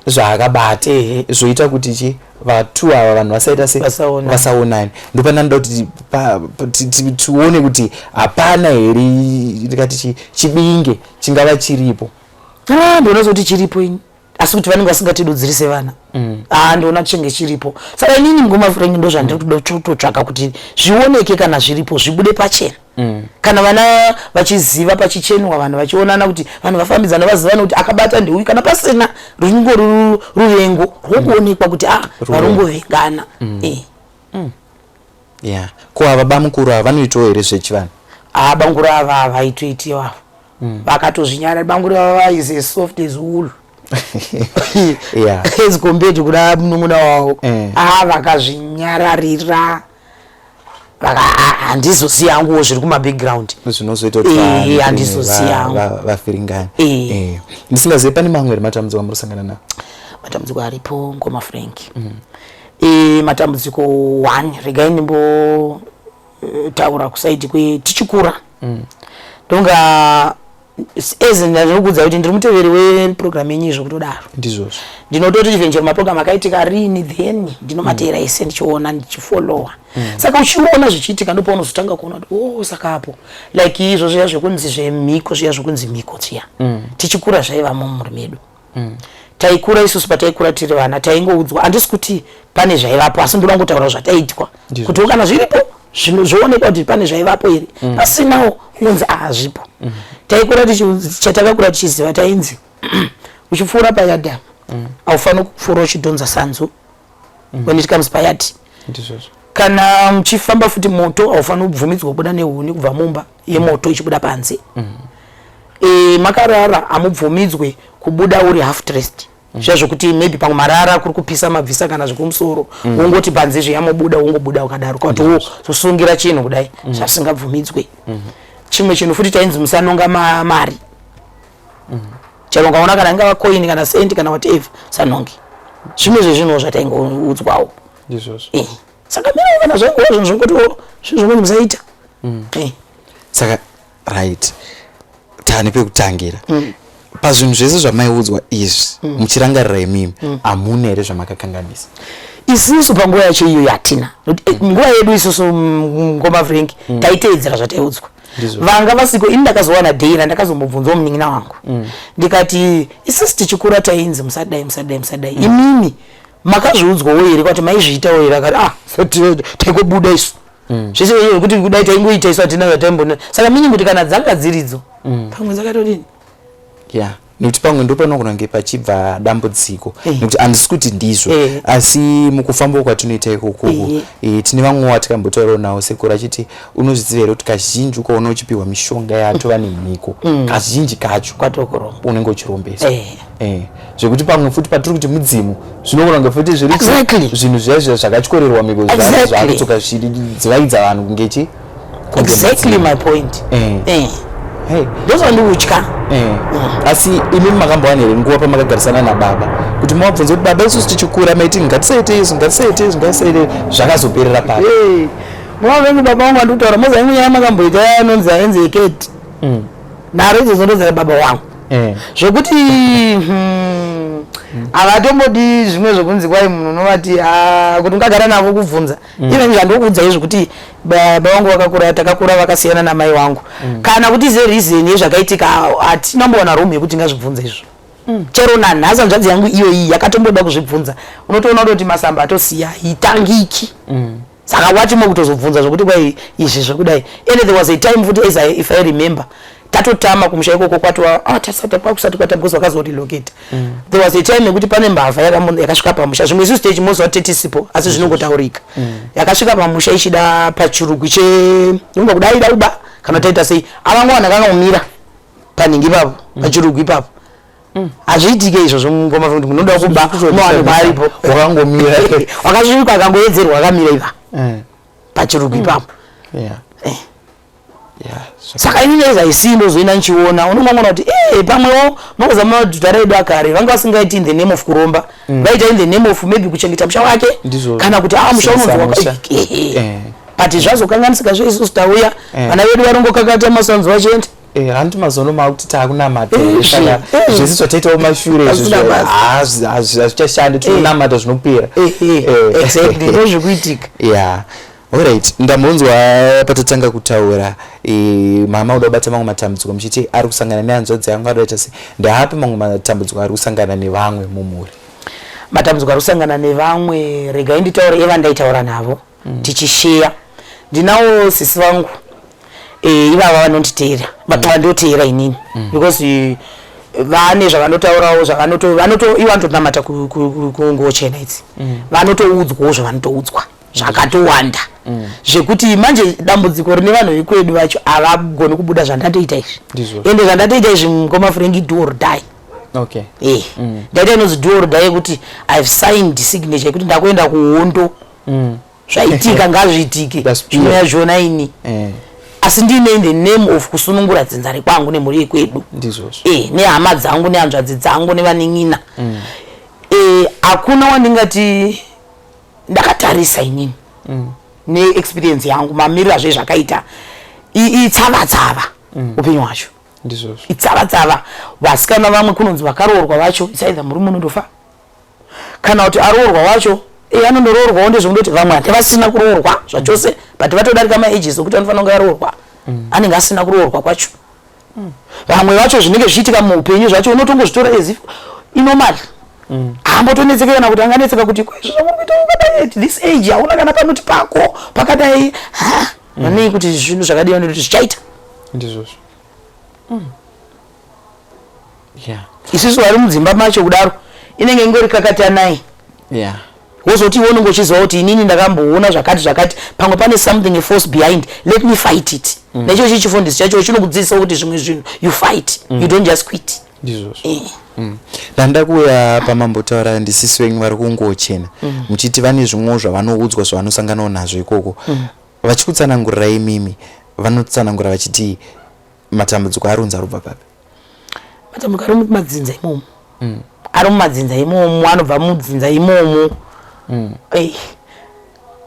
zvaakabata, zvoita kuti chi vatu ava vanhu vasaita se Vasaonani. Vasaonani. Ndopana ndoda kuti tione kuti hapana here ndikati chibinge chingava chiripo. Ah, ndinoona sekuti chiripo ini, asi kuti vanenge vasingatidudzirise vana. Ah, ndoona chinge chiripo. Saka inini, mukoma Frank, ndo zvandiri kuda kutotsvaka kuti zvioneke. Kana zviripo, zvibude pachena. Kana vana vachiziva, pachichenwa, vanhu vachionana, kuti vanhu vafambidzana, vazivane kuti akabata ndeuyu. Kana pasina, rungo ruvengo rwokuonekwa kuti ah, varungovengana. Yeah, ko ava bamukuru ava vanoitawo here zvechivanhu? Ah, banguru ava havaitoiti avo, vakatozvinyara. Banguru ava is as soft as wool as compared kuna munun'una wavo. Ah, vakazvinyararira. Handizozivi hanguwo zviri kumabackground. Zvinozoita kuti handizozivi hangu. Vafiringani. Ndisingazivi, pane mamwe here matambudziko amuri kusangana nawo? Matambudziko aripo, ngoma Frank. Matambudziko one, regai ndimbotaura kuside kwe tichikura. Ndonga as ndinokuudza kuti ndiri muteveri weprogram yenyu, izvo kutodaro. Ndizvozvo. Ndinototi even chero maprogram akaitika rini, then ndinomateera ese, ndichiona, ndichifollowa. Saka uchiona zvichiitika, ndopaunozotanga kuona kuti, oh, saka apo like izvo zviya zvekunzi zvemhiko, zviya zvekunzi mhiko dziya, tichikura zvaivamo mumhuri medu. Taikura isusu, pataikura tiri vana taingoudzwa. Handisi kuti pane zvaivapo, asi ndoda kungotaura zvataiitwa, kuti kana zviripo zvoonekwa kuti pane zvaivapo here. Pasinawo unonzi ahazvipo. Taikura, chatakakura tichiziva, tainzi uchipfuura payard haufaniri kupfuura uchidhonza sanzu when it comes payard. Kana muchifamba futi moto, haufaniri kubvumidzwa kubuda nehuni kubva mumba yemoto ichibuda panze. Makarara, hamubvumidzwe kubuda uri half dressed, zviya zvokuti maybe pamwe marara kuri kupisa, mabvisa kana zvekumusoro, wongoti panze zviya mobuda, wongobuda ukadaro, kana kuti wozosungira chinhu kudai, zvasingabvumidzwe. Chimwe chinhu futi, tainzi musanonga mari. Chero ukaona kana ingava coin kana sendi kana whatever, sanongi. Zvimwe zvezvinhuwo zvataingoudzwawo. Ndizvozvo. Saka mirawo kana zvaingova zvinhu zvingotiwo zvinhu zvimweni musaita. Saka right, tane pekutangira. Pazvinhu zvese zvamaiudzwa izvi, muchirangarira imimi, hamuna here zvamakakanganisa? Isusu panguva yacho iyoyo hatina. Nokuti, nguva yedu isusu, ngoma Frank, taiteedzera zvataiudzwa. Vanga vasiko. Ini ndakazowana day randakazombobvunzawo munin'ina wangu, ndikati, isusu tichikura tainzi musadai, musadai, musadai, imimi makazviudzwawo here kwati maizviitawo here? Akati, ah, so taingobuda isu zvese kuti kudai taingoita isu, hatina zvataimbona. Saka meaning kuti kana dzanga dziridzo, pamwe dzakatodini. Ya, nekuti pamwe ndo panogona kunge pachibva dambudziko, nekuti handisi kuti ndizvo, asi mukufamba kwatinoita ikokoko, tine vamwe vatikambotaurawo navo sekuru achiti, unozviziva here kuti kazhinji ukaona uchipiwa mishonga yatova nemhiko, kazhinji kacho Kwatokuromba. unenge uchirombeswa. Zvekuti pamwe futi patiri kuti mudzimu, zvinogona kunge futi zviri zvinhu zviya zviya zvakatyorerwa mhiko, zvakutsoka zvichidzivaidza vanhu kunge chi kunge Exactly mudzimu. my point. Hey. Ndozvandikutya. Asi imi makambowana here nguva pamakagarisana nababa kuti mavabvunze kuti, baba, isusu tichikura maiti ngatisaite izvi, ngatisaite izvi, ngatisaite, zvakazoperera papi? Mama vengu, baba vangu vandikutaura, moza imwe nyaya makamboita yanonzi ainzi eketi, nharo idzodzo ndodzara baba wangu, zvokuti havatombodi zvimwe zvokunzi kwai munhu unovati, ah, kuti ungagara navo kubvunza. Even zvandikuudza izvo kuti baba vangu vakakura, takakura vakasiyana namai vangu, kana kuti zereason yezvakaitika, hatina mbowana room yekuti tingazvibvunza izvo. Chero nanhasi hanzvadzi yangu iyoyi yakatomboda kuzvibvunza, unotoona kutoti masamba atosiya hitangiki. Saka watimo kutozobvunza zvokuti kwai izvi zvekudai. And there was a time futi, as if I remember, tatotama kumusha ikoko kwatova, ah, tasati kwakusati kwata, because vakazorelocate. There was a time yekuti pane mbavha yakasvika pamusha. Zvimwe isusu techimozwa tetisipo, asi zvinongotaurika. Yakasvika pamusha ichida pachirugwi che unga kuda, aida kuba kana taita sei, avangowana kakangomira panhingi ipapo, pachirugwi ipapo. Hazviitike izvozvo, mungoma, kuti munoda kuba unowanikwa aripo. Wakangomira. Wakasvika akangoedzerwa akamira ipa pachirugwi ipapo. Saka inini aisi ndozoenda nichiona, unongoona kuti pamwewo unokoza madhara edu akare vanga vasingaiti in the name of kuromba, vaita in the name of maybe kuchengeta musha wake, kana kuti, ah, musha Simbisa unonzi musha. But zvazokanganisika zve isusu tauya, vana vedu varongokakata masanzu vachienda. Hanti mazuva makuti taakunamata, Izvi, saka zvese zvataitawo mashure izvi Hazvina basa. Hazvichashandi, tinonamata zvinopera. Exactly, ndozvikuitika. Yeah, alright, ndambonzwa patatanga kutaura, mama uda kubata mamwe matambudziko muchiti ari kusangana nehanzvadzi yangu, adoita sei. Ndaapi mamwe matambudziko ari kusangana nevamwe mumhuri? Matambudziko ari kusangana nevamwe, regai nditaure evandaitaura navo tichisheya. Ndinawo sisi vangu, ivava vanonditeera, vandoteera inini, because vane zvavanotaurawo, zvavanoto vanoto ivo vanotonamata kunguo chena idzi. Vanotoudzwawo zvavanotoudzwa zvakatowanda, zvekuti manje dambudziko rine vanhu vekwedu vacho havagoni kubuda zvandatoita izvi. Ende zvandatoita izvi, mukoma Frank, do or die. Ndaita inonzi do or die yekuti I have signed signature yekuti ndakuenda kuhondo. Zvaitika ngazviitike, zvinouya ini. Asi ndine in the name of kusunungura dzinza rekwangu nemhuri yekwedu. Ndizvozvo. Nehama dzangu nehanzvadzi dzangu nevanin'ina. Hakuna wandingati ndakatarisa inini neexperience yangu, mamiriro azve zvakaita, itsava tsava upenyu hwacho. Ndizvozvo. Itsava tsava. Vasikana vamwe kunonzi vakaroorwa vacho, it's either murume unondofa kana kuti aroorwa wacho anondoroorwawo. Ndezvekundoti vamwe hati vasina kuroorwa zvachose, but vatodarika maages okuti vanofanira kunge varoorwa, anenge asina kuroorwa kwacho. Vamwe vacho zvinenge zvichiitika muupenyu zvacho unotongozvitora as if inormal, haambotonetseka kana kuti anganetseka kuti ko izvo zvamuri kuita wakadai at this age, hauna kana panoti pako pakadai ha vanei kuti zvinhu zvakadii, vanoti zvichaita. Ndizvozvo, yeah. Isusu vari mudzimba macho kudaro inenge ingori kakatanai. Wozoti iwe unenge uchiziva kuti inini ndakamboona zvakati zvakati, pamwe pane something, a force behind, let me fight it. Necho chichifundisi chacho chinokudzidzisa kuti zvimwe zvinhu you fight, you don't just quit. Ndizvozvo. Ndanda kuuya pamambotaura ndisisi venyu vari kungochena, muchiti vane zvimwewo zvavanoudzwa zvavanosanganawo nazvo ikoko. Vachikutsanangurirai imimi, vanotsanangura vachiti matambudziko arunzi arubva papi? Matambudziko ari mumadzinza imomo, ari mumadzinza imomo, anobva mudzinza imomo.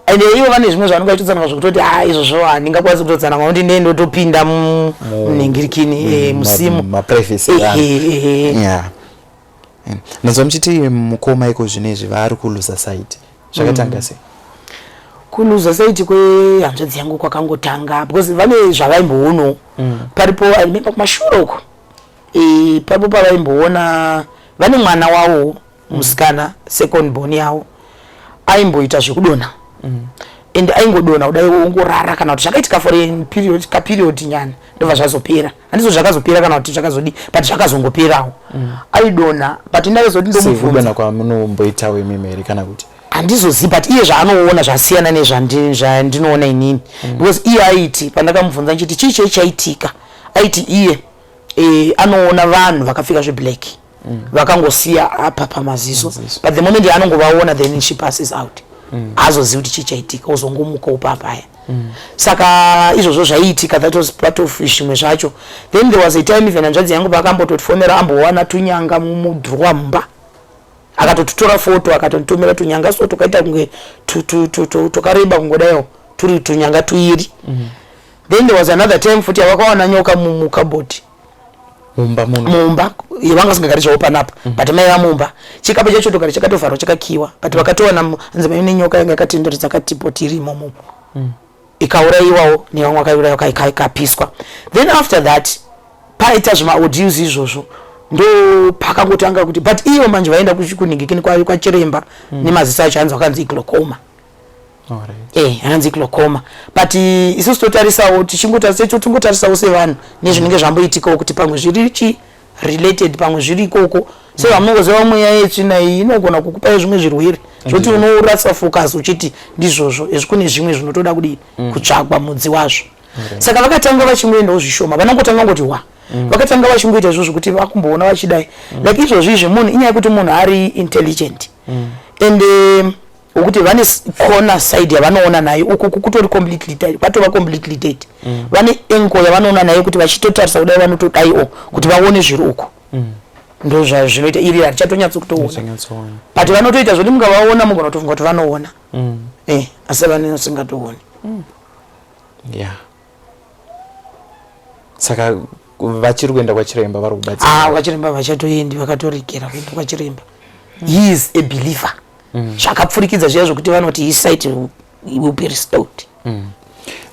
Ende ivo vane zvimwe zvavanenge vachitotsanangura zvekutoti ha, izvozvo handingakwanisi kutotsanangura kuti ndee ndotopinda munhingirikini, musimu. Maprivacy. Yeah. Ndinzwa muchiti mukoma iko zvinezvi vaari kuluza sight, zvakatanga sei? Kuluza sight kwehanzvadzi yangu kwakangotanga because vane zvavaimboonawo paripo. I remember kumashure uko, paripo pavaimboona vane mwana wavo musikana, second born yavo, aimboita zvekudonha and aingodonha kudai ongorara kana kuti zvakaitika for a period, kaperiod nyana, ndobva zvazopera. Handizo zvakazopera kana kuti zvakazodii, but zvakazongoperawo. Aidonha, but ndakazoti ndomubvunza. Sekudonha kwamunomboitawo imimi here kana kuti? Handizozivi, but iye zvaanoona zvasiyana nezvandinoona inini, because iye aiti pandakamubvunza nchiti chii chei chaitika, aiti iye anoona vanhu vakapfeka zveblack vakangosiya apa pamaziso, but the moment yaanongovaona, then she passes out, haazozivi kuti chii chaitika, ozongomukawo papaya. Saka izvozvo zvaiitika, that was part of zvimwe zvacho. Then there was a time even hanzvadzi yangu paakambototifomera ambowana tunyanga mudhurowa mumba, akatotitora foto akatonditomera tunyanga, so tukaita kunge tukareba kungodaiwo, turi tunyanga tuiri. Then there was another time futi yavakawana nyoka mukabhodi. Mumba muno? Mumba vanga vasingagari zvavo panapa, but maiva mumba, chikapu chacho togara chakatovharwa, chakakiwa, but vakatowana hanzi maive nenyoka yanga yakatenderedza katipoti iri imomo, ikaurayiwawo nevamwe vakaurayiwa, ikapiswa. Then after that paita zvemaordeals izvozvo, ndo pakangotanga kuti, but iyo manje vaenda kunhingikini kwachiremba nemaziso acho, hanzi vakanzi iglaucoma. Hanzi glaucoma, but isusu totarisawo, tichingotarisa, tingotarisawo sevanhu nezvinenge zvamboitikawo kuti pamwe zviri chi related, pamwe zviri ikoko. Sevamunongoziva, mweya yetsvina iyi inogona kukupai zvimwe zvirwere zvoti unourasa focus uchiti ndizvozvo izvi, kune zvimwe zvinotoda kudii, kutsvagwa mudzi wazvo. Saka vakatanga vachingoendawo zvishoma, vanongotanga ngoti wa vakatanga vachingoita izvozvo kuti vakumboona vachidai like izvozvi izvi. Munhu, inyaya yekuti munhu ari intelligent and wekuti vane corner side yavanoona nayo, uku kutori completely dead, kwatova completely dead. Vane angle yavanoona nayo kuti vachitotarisa kudai, vanotodaiwo kuti vaone zviri uku. Ndo zvazvinoita, iri harichatonyatso kutoona. Uchanyatsoona. But vanotoita zvoti mukavaona mugona kutofunga kuti vanoona, asi vanenge vasingatooni. Yeah, saka vachiri kuenda kwachiremba, vari kubatsira? Ah, kwachiremba vachatoendi, vakatoregera kuenda kwachiremba. He is a believer zvakapfurikidza zviya zvokuti vanoti his sight will be restored.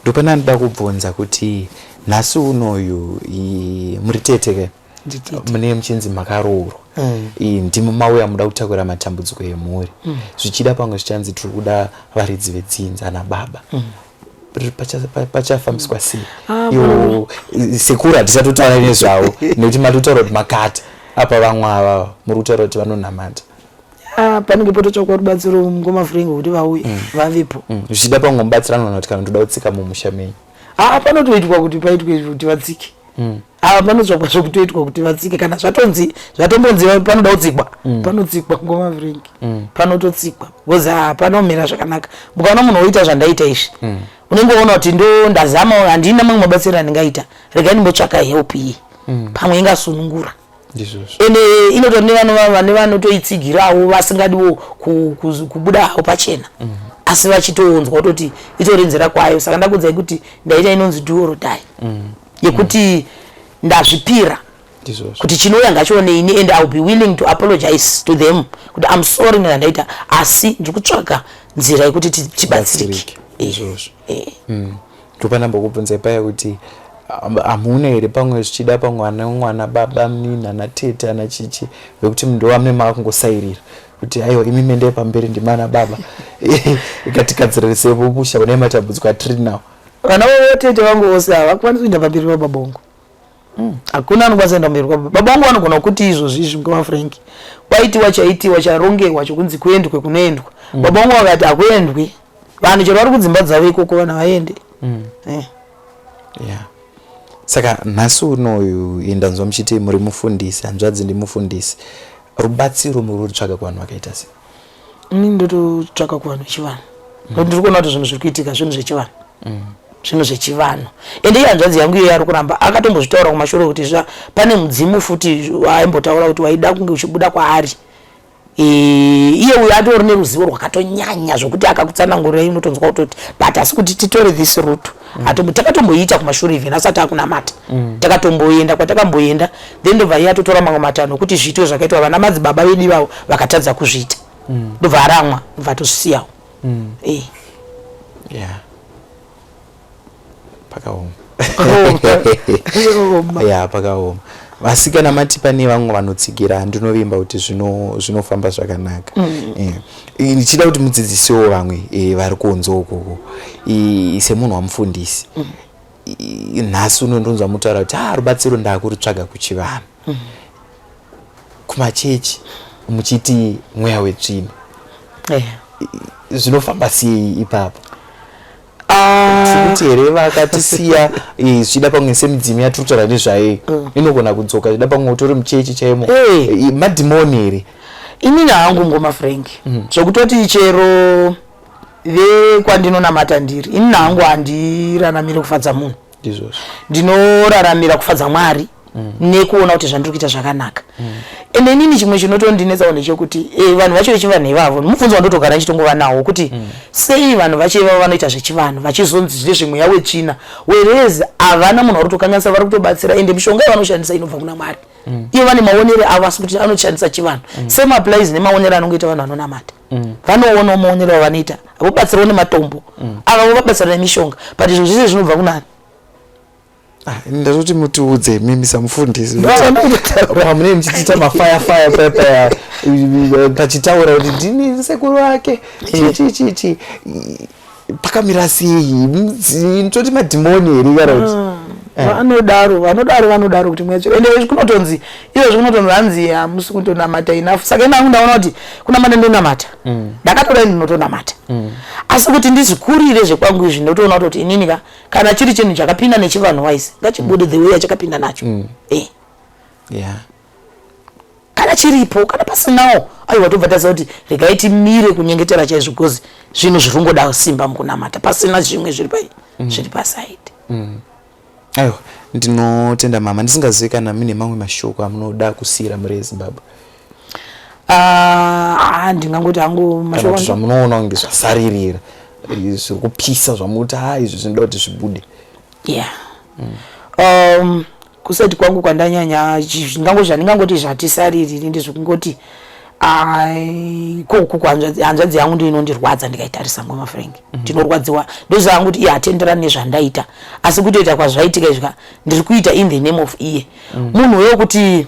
Ndopana ndida kubvunza kuti nhasi unoyu muri tete ke? Nditete. Mune muchinzi makaroorwa. Ndimi mauya muda kutakura matambudziko emhuri, zvichida pamwe zvichanzi tiri kuda varidzi vedzinza nababa. Pachafambiswa sei? Ah, Iwo sekuru haticatotaura nezvavo nekuti matotaura kuti makata apa, vamwe ava muri kutaura kuti vanonamata. Ah, panenge pototsvakwa rubatsiro ngomavhurengo kuti vauye vavepo. Zvichida pamwe mubatsirano kuti kana toda kutsika mumusha menyu. Ah, panotoitwa kuti paitwe kuti vatsike. Ava panotsvakwa zvekutoitwa kuti vatsike. Kana zvatonzi, zvatombonzi panoda kutsikwa, panotsikwa, ngoma Frank. Panototsikwa because panomira zvakanaka. Mukaona munhu woita zvandaita izvi, unenge waona kuti ndo ndazama, handina mamwe mabatsiro andingaita, regai ndimbotsvaka help iyi, pamwe ingasunungura. Ndizvozvo. Ende inotori nevane vanotoitsigirawo, vasingadiwo kubuda havo pachena, asi vachitoonzwa kutoti itori nzira kwayo. Saka ndakuudzai kuti ndaita inonzi do or die, yekuti ndazvipira kuti chinouya ngachione ini, and I will be willing to apologize to them kuti I'm sorry nezvandaita, asi ndiri kutsvaga nzira yekuti tibatsirike. Batsirike. Ndizvozvo. Ndopanambokubvunzai paya kuti hamuna here pamwe zvichida pamwe ana mwana, baba, munini, ana tete, ana chichi, vekuti ndo amune maakungosairira kuti aiwa, imi mendei pamberi, ndimana baba, ikatigadzirisepo musha une matambudziko atiri nawo? Vana vavotete vangu vose havakwanisi kuenda pamberi pababa vangu. Hakuna anokwanisa kuenda pamberi kwababa. Baba vangu vanogona kuti izvozvi izvi, mukoma Frank, kwaitiwa chaitiwa, charongewa chokunzi kuendwe kunoendwa, baba vangu vakati hakuendwi. Vanhu chero vari kudzimba dzavo ikoko, vanhu havaende. Yeah, saka nhasi unoyu ndanzwa muchiti muri mufundisi, hanzvadzi ndimufundisi. Rubatsiro muri kutsvaga kuvanhu vakaita sei? Ini ndototsvaka kuvanhu vechivanhu, nokuti ndiri kuona kuti zvinhu zviri kuitika zvinhu zvechivanhu, zvinhu zvechivanhu. Ende iye hanzvadzi yangu iyoyo ari kuramba, akatombozvitaura kumashure kuti zva pane mudzimu futi waaimbotaura kuti waida kunge uchibuda kwaari. Iye uyo atori neruzivo rwakatonyanya zvokuti akakutsanangurirai unotonzwa kutoti, but asi kuti titore this route, takatomboiita kumashure even asati akunamata. Takatomboenda kwatakamboenda, then ndobva iye atotora mamwe matanho okuti zviitwe zvakaitwa vana madzibaba vedu ivavo vakatadza kuzviita. Ndobva aramwa, ndobva atozvisiyawo. Yeah, pakaoma. Pakaoma. Ya, pakaoma. Asi kana mati pane vamwe vanotsigira, ndinovimba kuti zvinofamba zvakanaka. Ndichida kuti mudzidzisiwo vamwe vari kunze ukoko. Semunhu wamufundisi, nhasi uno ndonzwa mutaura kuti ah, rubatsiro ndakuritsvaga kuchivanhu, kumachechi muchiti mweya wetsvina. Zvinofamba sei ipapo? Ah. Kuti here vakatisiya, zvichida pamwe semidzimu yatiri kutaura nezvayo inogona kudzoka, zvichida pamwe utori muchechi chaimo? Madhimoni here? Inini hangu, ngoma Frank, zvekutoti chero vekwandinonamata ndiri, inini hangu handiranamiri kufadza munhu. Ndizvozvo. Ndinoraramira kufadza Mwari nekuona kuti zvandiri kuita zvakanaka. Ende inini chimwe chinotondinetsawo ndechekuti vanhu vacho vechivanhu ivavo, mubvunzo wandotogara ndichitongova nawo kuti sei vanhu vacho ivavo vanoita zvechivanhu vachizonzi zvine zvemweya wetsvina, whereas havana munhu vari kutokanganisa, vari kutobatsira, ende mishonga yavanoshandisa inobva kuna Mwari. Ivo vane maonere avo, asi kuti anoshandisa chivanhu. Same applies nemaonero anongoita vanhu vanonamata. Vanoonawo maonero avanoita, vobatsirawo nematombo ava, vobatsira nemishonga, but zvinhu zvese zvinobva kunani? Ah, ndatoti mutiudze mimi samufundisi, pamunenge muchiita mafire fire paya pachitaura kuti ndini sekuru wake, chichi chichi, pakamira sei? Toti madhimoni here kana kuti? Vanodaro, vanodaro, vanodaro kuti mweya tsvina. Ende izvi kunotonzi, izvozvi kunotonzi hanzi hamusi kutonamata enough. Saka ina hangu ndaona kuti kunamata ndonamata, ndakatoda, ndinotonamata, asi kuti ndizvikurire zvekwangu izvi, ndotoona kutoti inini ka, kana chiri chinhu chakapinda nechivanhu wise, ngachibude the way yachakapinda nacho. Kana chiripo, kana pasinawo, aiwa, tobva taziva kuti regai timire kunyengetera chaizvo, because zvinhu zviri kungoda simba mukunamata pasina zvimwe zviri pai zviri paside. Aiwa, ndinotenda mama. Ndisingazivi kana mune mamwe mashoko amunoda kusiyira muri yeZimbabwe. Ah, ndingangoti hangu kana mashoko kuti zvamunoona kunge zvasaririra, zviri kupisa, zvamuti ha, izvi zvinoda kuti zvibude. Yeah, kusati kwangu kwandanyanya, zvandingangoti zvatisaririri ndezvekungoti koku hanzvadzi yangu ndo inondirwadza. Ndikaitarisa, ngoma Frank, ndinorwadziwa. Ndoziva hangu kuti iye hatenderani nezvandaita, asi kutoita kwazvaitika izvika, ndiri kuita in the name of iye. Munhu wekuti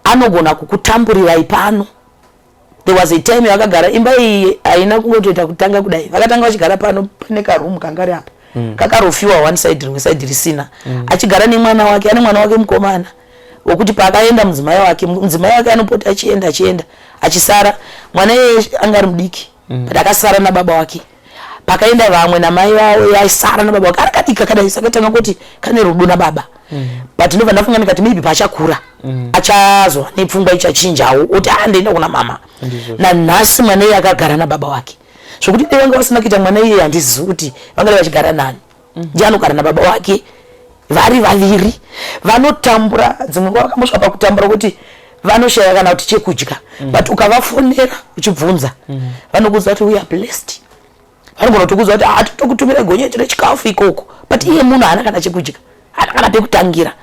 anogona kukutamburirai pano. There was a time yakagara imba iyi haina kungotoita kutanga kudai. Vakatanga vachigara pano, pane karoom kangari apa, kakarofiwa one side, rimwe side risina. Achigara nemwana wake, ane mwana wake mukomana wekuti paakaenda mudzimai wake, mudzimai wake anopota achienda achienda, achisara mwana iyeye anga ari mudiki, but akasara nababa wake. Pakaenda vamwe namai vavo, yaisara nababa wake ari kadiki kakadai, saka tanga kuti kane rudo nababa. But ndobva ndafunga ndikati maybe paachakura achazova nepfungwa ichachinjawo, oti a ndoenda kuna mama. Nanhasi mwana iye akagara nababa wake, zvokuti dai vanga vasina kuita mwana iye, handizivi kuti vangadai vachigara nani. Ndiye anogara nababa wake vari vaviri. Vanotambura, dzimwe nguva vakambosvika pakutambura kuti vanoshaya kana kuti chekudya. But ukavafonera uchibvunza, vanokuudza kuti we are blessed. Vanogona kutokuudza kuti hatotokutumira gonyeti rechikafu ikoko, but iye munhu haana kana chekudya, haana kana pekutangira.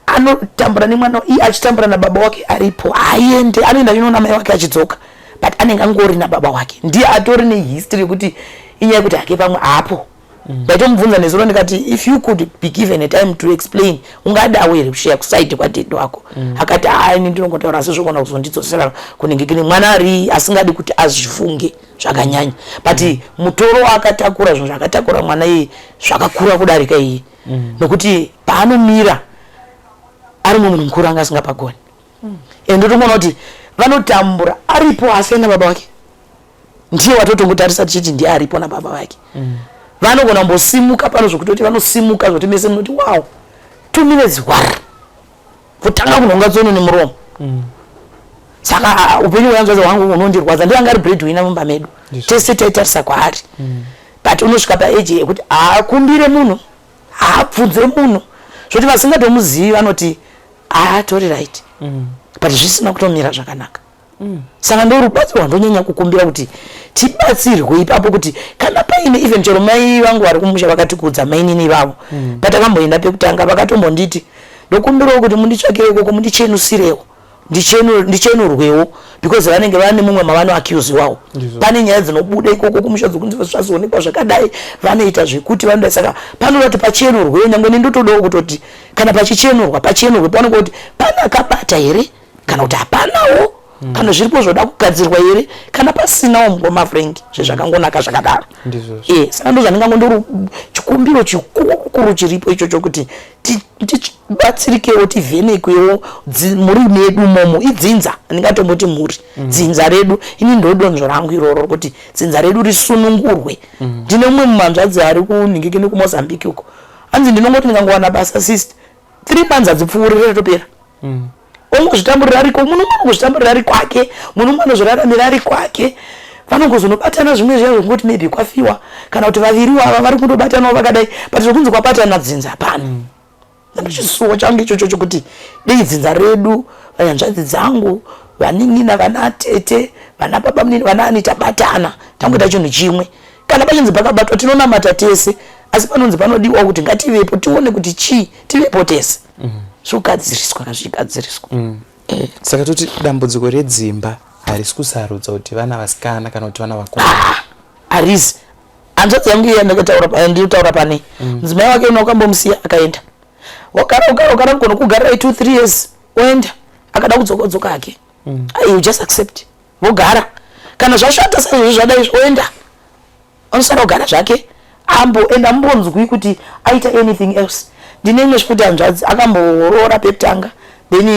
Anotambura nemwana iye achitambura nababa wake aripo. Haaende, anoenda achinoona mai wake achidzoka, but anenge angori nababa wake. Ndiye atori nehistory yekuti inyaya yekuti hake pamwe hapo. Ndaitomubvunza nezuro ndikati, if you could be given a time to explain, ungadawo here kushiya kuside kwadaddy wako? Akati, haa, ini ndinongotaura, asi zvogona kuzondidzosera kunenge kune mwana ari asingadi kuti azvifunge zvakanyanya. But mutoro waakatakura, zvinhu zvakatakura mwana iye zvakakura kudarika iye, nokuti paanomira ari mumwe munhu mukuru anga asingapagoni. And ndotomuona kuti vanotambura aripo, asi aina baba vake ndiye watotongotarisa tichiti ndiye aripo nababa vake. Vanogona kumbosimuka pano zvokutoti vanosimuka zvokuti mese munoti wow, 2 minutes war, kutanga kunhonga tsono nemuromo. Saka upenyu hwehanzvadzi hwangu hunondirwadza. Ndiye anga ari breadwinner mumba medu, tese taitarisa kwaari. But unosvika paage yekuti haakumbire munhu, haabvunze munhu, zvoti vasingatomuzivi vanoti haatori right, but zvisina kutomira zvakanaka. Saka ndo rubatsiro rwandonyanya kukumbira kuti tibatsirwe ipapo, kuti kana paine even chero mai vangu vari kumusha vakatikudza, mainini vavo, patakamboenda pekutanga vakatombonditi, ndokumbirawo kuti munditsvakire ikoko, mundichenusirewo, ndichenurwewo, because vanenge vane mumwe mavanoaccusiwawo. Pane nyaya dzinobuda ikoko kumusha dzokunzi zvazoonekwa zvakadai, vanoita zvekuti vanoda. Saka panoda kuti pachenurwewo. Nyangwe nendotodawo kutoti kana pachichenurwa, pachenurwe, paonekwa kuti pane akabata here kana kuti hapanawo, kana zviripo zvoda kugadzirwa here, kana pasinawo. Mukoma Frank, zvezvakangonaka zvakadaro. E, saka ndo zvandingangondoro chikumbiro chikuru chiripo ichocho, kuti tibatsirikewo, tivhenekwewo mhuri medu momo. Idzinza, handingatomboti mhuri, dzinza redu. Ini ndodonzvo rangu iroro, kuti dzinza redu risunungurwe. Ndine mumwe mumanzvadzi ari kunhingiki nekuMozambique uko, hanzi ndinongoti ndingangowana basa, sister, 3 months hadzipfuurire, ratopera. Ongozvitamburira ariko, munhu umwe anongozvitamburira ari kwake, munhu umwe anozviraramira ari kwake. Vanongozonobatana zvimwe zviya zvekungoti maybe kwafiwa, kana kuti vaviri ava vari kundobatanawo vakadai, but zvokunzi kwabatana dzinza hapana. Chisuwo changu ichocho chokuti dei dzinza redu, vanyanzvadzi dzangu, vanin'ina, vana tete, vana baba munini, vana ani, tabatana, tangoita chinhu chimwe. Kana pachinzi pakabatwa, tinonamata tese, asi panonzi panodiwa kuti ngativepo, tione kuti chii, tivepo tese, zvogadziriswa kana zvichigadziriswa. Saka toti dambudziko redzimba harisi kusarudza kuti vana vasikana kana kuti vana vakomana? Harisi. Hanzvadzi yangu iya ndinotaura pane mudzimai wake una wakambomusiya akaenda, wagara, ugara, ugara, mugona kugarirai 2, 3 years, oenda, akada kudzoka, odzoka hake. You just accept, vogara. Kana zvashata saizvozvo, zvadai, oenda, anosara kugara zvake, amboenda, ambonzwi kuti aita anything else. Ndine imwe zvekuti hanzvadzi akamboroora pekutanga, then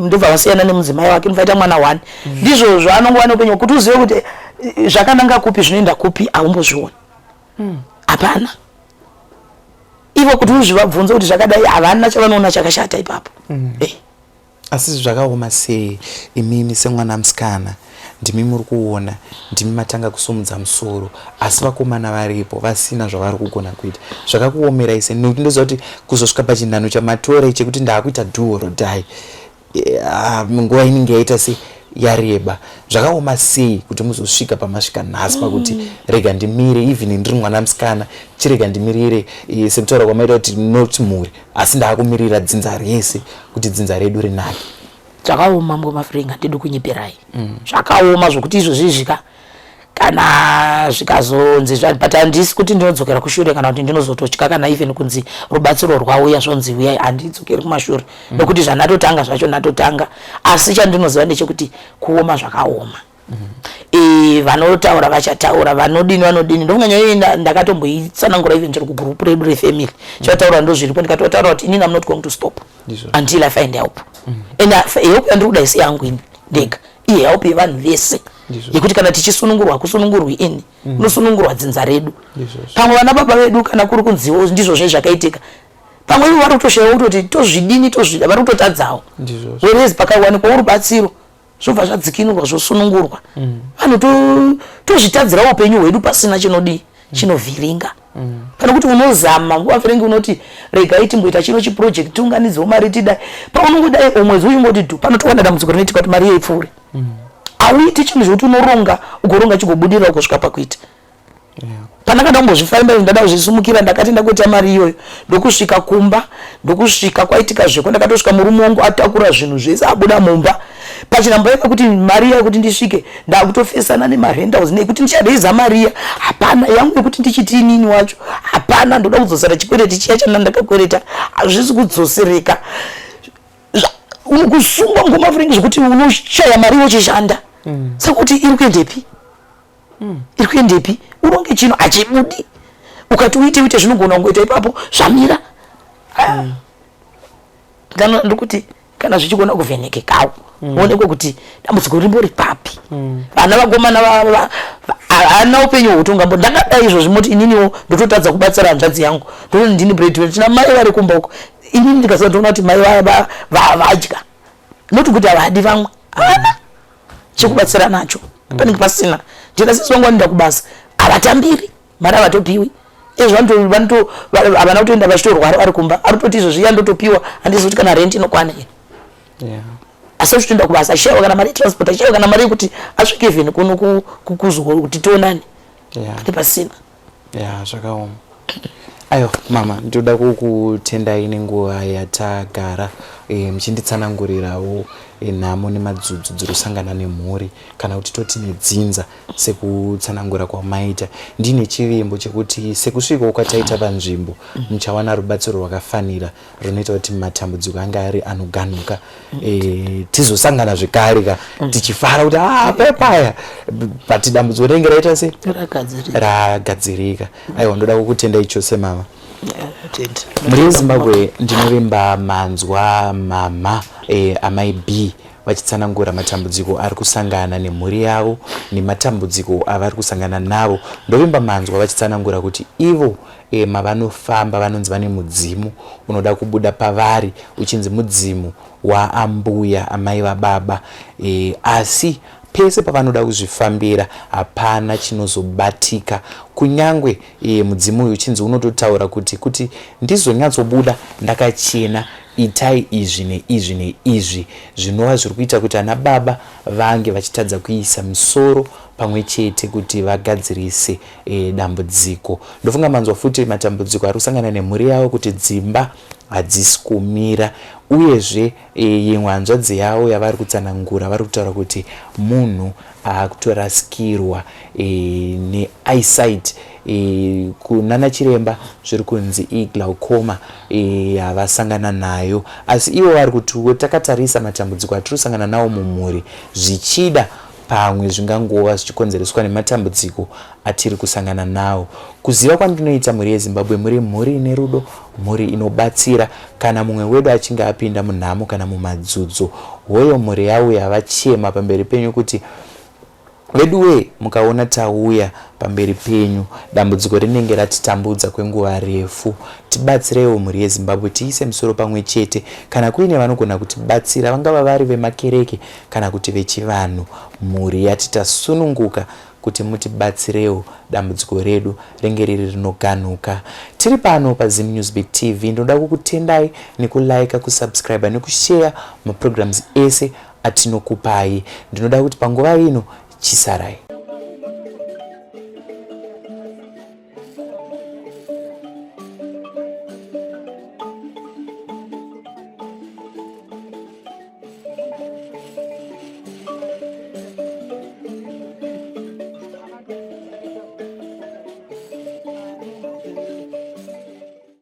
ndobva vasiyana nemudzimai wake, ndobva aita mwana one. Ndizvozvo, anongova neupenyu kuti uzive kuti zvakananga kupi, zvinoenda kupi, haumbozvioni. Hapana ivo kuti uzvivabvunze kuti zvakadai, havana chavanoona chakashata ipapo. Asi zvakaoma sei imimi semwana musikana, ndimi muri kuona, ndimi matanga kusumudza musoro, asi vakomana varipo vasina zvavari kugona kuita. Zvakakuomerai sei? Nekuti ndoziva kuti kuzosvika pachinhano chamatora chekuti ndaakuita do or die, nguva inenge yaita se yareba. Zvakaoma sei kuti muzosvika pamasvika nhasi, pakuti rega ndimire, even ndiri mwana musikana, chirega ndimirire, sekutaura kwamaita kuti not mhuri, asi ndaakumirira dzinza rese, kuti dzinza redu rinake? Zvakaoma, mukoma Frank, handidi kunyeperai. Zvakaoma zvokuti izvozvi zvika kana zvikazonzi, but handisi kuti ndinodzokera kushure kana kuti ndinozototya. Kana even kunzi rubatsiro rwauya, zvonzi uyai, handidzokeri kumashure, nokuti zvandatotanga zvacho ndatotanga. Asi chandinoziva ndechekuti kuoma zvakaoma. Vanotaura vachataura, vanodini vanodini. Ndofunga nyaya iyi ndakatomboitsanangura even chero kugroup redu refamily. Chavataura ndo zviripo. Ndikatotaura kuti inini am not going to stop until I find help. And help yandiri kuda isi yangu ini ndega, ihelp yevanhu vese. Yekuti kana tichisunungurwa hakusunungurwi ini, kunosunungurwa dzinza redu. Pamwe vana baba vedu kana kuri kunziwo ndizvo zve zvakaitika, pamwe ivo vari kutoshayiwa kutoti tozvidini, tozvida, vari kutotadzawo. Whereas pakawanikwawo rubatsiro, zvobva zvadzikinurwa, zvosunungurwa. Vanhu tozvitadzirawo upenyu hwedu pasina chinodii, chinovhiringa. Pane kuti unozama nguva ferengi unoti regai timboita chino chiproject, tiunganidzewo mari, tidai. Paunongodai omwedzi uchingoti dhu, panotowana dambudziko rinoitika kuti mari iyo ipfuure. Hauiti chinhu zvekuti unoronga, ugoronga chigobudirira, ugosvika pakuita. Pandakada kumbozvifamba, ndada kuzvisumukira, ndakati ndakuita mari iyoyo, ndokusvika kumba, ndokusvika kwaitika zveko. Ndakatosvika murume wangu atakura zvinhu zvese, abuda mumba. Pachinamba yeka kuti mari iya yekuti ndisvike, ndakutofesana nemarentals, nekuti ndichareiza mari iya, hapana yangu yekuti ndichiti inini wacho hapana. Ndoda kudzosera chikwereti chiya chana ndakakwereta, hazvisi kudzosereka. Kusungwa ngoma furingi zvekuti unoshaya mari uchishanda. Saka kuti iri kuendepi? Iri kuendepi? Uronge chino hachibudi, ukati uite uite, zvinogona kungoita ipapo zvamira. Kana ndikuti kana zvichigona kuvhenekekawo, uonekwe kuti dambudziko rimbori papi. Vana vakomana haana upenyu hwekuti ungambo ndakadai izvozvi, moti ininiwo ndototadza kubatsira hanzvadzi yangu, ndoti ndini breadwinner, tina mai vari kumba uko. Inini ndikasatoona kuti mai vadya, noti kuti havadi, vamwe havana chekubatsira nacho, panenge pasina. Ndina sisi vangu vanoenda kubasa, havatambiri mari, havatopiwi izvo. Havana kutoenda, vachitorwara vari kumba. Ari kutoti izvo zviya ndotopiwa, handizi kuti kana rent inokwana here. Asi uchitoenda kubasa, achishaiwa kana mari yetransport, achishaiwa kana mari yekuti asvike even kuno kuti tionane. Pane pasina. Ya, zvakaoma. Ayo mama, ndinoda kukutendai nenguva yatagara muchinditsanangurirawo nhamo nemadzudzu dziri kusangana nemhuri, kana kuti toti nedzinza, sekutsanangura kwamaita. Ndine chivimbo chekuti sekusvikawo kwataita panzvimbo, muchawana rubatsiro rwakafanira runoita kuti matambudziko ange ari anoganuka. Tizosangana zvekare ka tichifara kuti ah, paya but dambudziko rinenge raita se ragadzirika. Aiwa, ndoda kukutendai chose mama. Mhuri yeZimbabwe, ndinovimba manzwa mama amai B vachitsanangura matambudziko ari kusangana nemhuri yavo nematambudziko avari kusangana navo. Ndovimba manzwa vachitsanangura kuti ivo mavanofamba vanonzi vane mudzimu unoda kubuda pavari, uchinzi mudzimu waambuya, amai vababa, asi pese pavanoda kuzvifambira hapana chinozobatika, kunyangwe mudzimu uyu uchinzi unototaura kuti ndizonyatsobuda ndakachena, itai izvi neizvi neizvi, zvinova zviri kuita kuti ana baba vange vachitadza kuisa misoro pamwe chete kuti vagadzirise dambudziko. Ndofunga manzwa futi matambudziko ari kusangana nemhuri yavo, kuti dzimba hadzisi kumira, uyezve imwe hanzvadzi yavo yavari kutsanangura, vari kutaura kuti munhu akutorasikirwa neeyesight. Kunana chiremba zviri kunzi iglaucoma yavasangana nayo, asi ivo vari kutiwo takatarisa matambudziko atiri kusangana nawo mumhuri, zvichida pamwe zvingangova zvichikonzereswa nematambudziko atiri kusangana nawo. Kuziva kwandinoita mhuri yeZimbabwe, muri mhuri ine rudo, mhuri inobatsira kana mumwe wedu achinge apinda munhamo kana mumadzudzo. Hoyo mhuri yauya vachema pamberi penyu kuti veduwee, mukaona tauya pamberi penyu, dambudziko rinenge ratitambudza kwenguva refu. Tibatsireiwo mhuri yeZimbabwe, tiise musoro pamwe chete. Kana kuine vanogona kutibatsira, vangava vari vemakereke kana kuti vechivanhu, mhuri yati tasununguka kuti mutibatsirewo dambudziko redu ringe riri rinoganuka. Tiri pano paZim Newsbeat TV. Ndinoda kukutendai nekulaika, kusubscribe nekushare maprograms ese atinokupai. Ndinoda kuti panguva ino chisarai.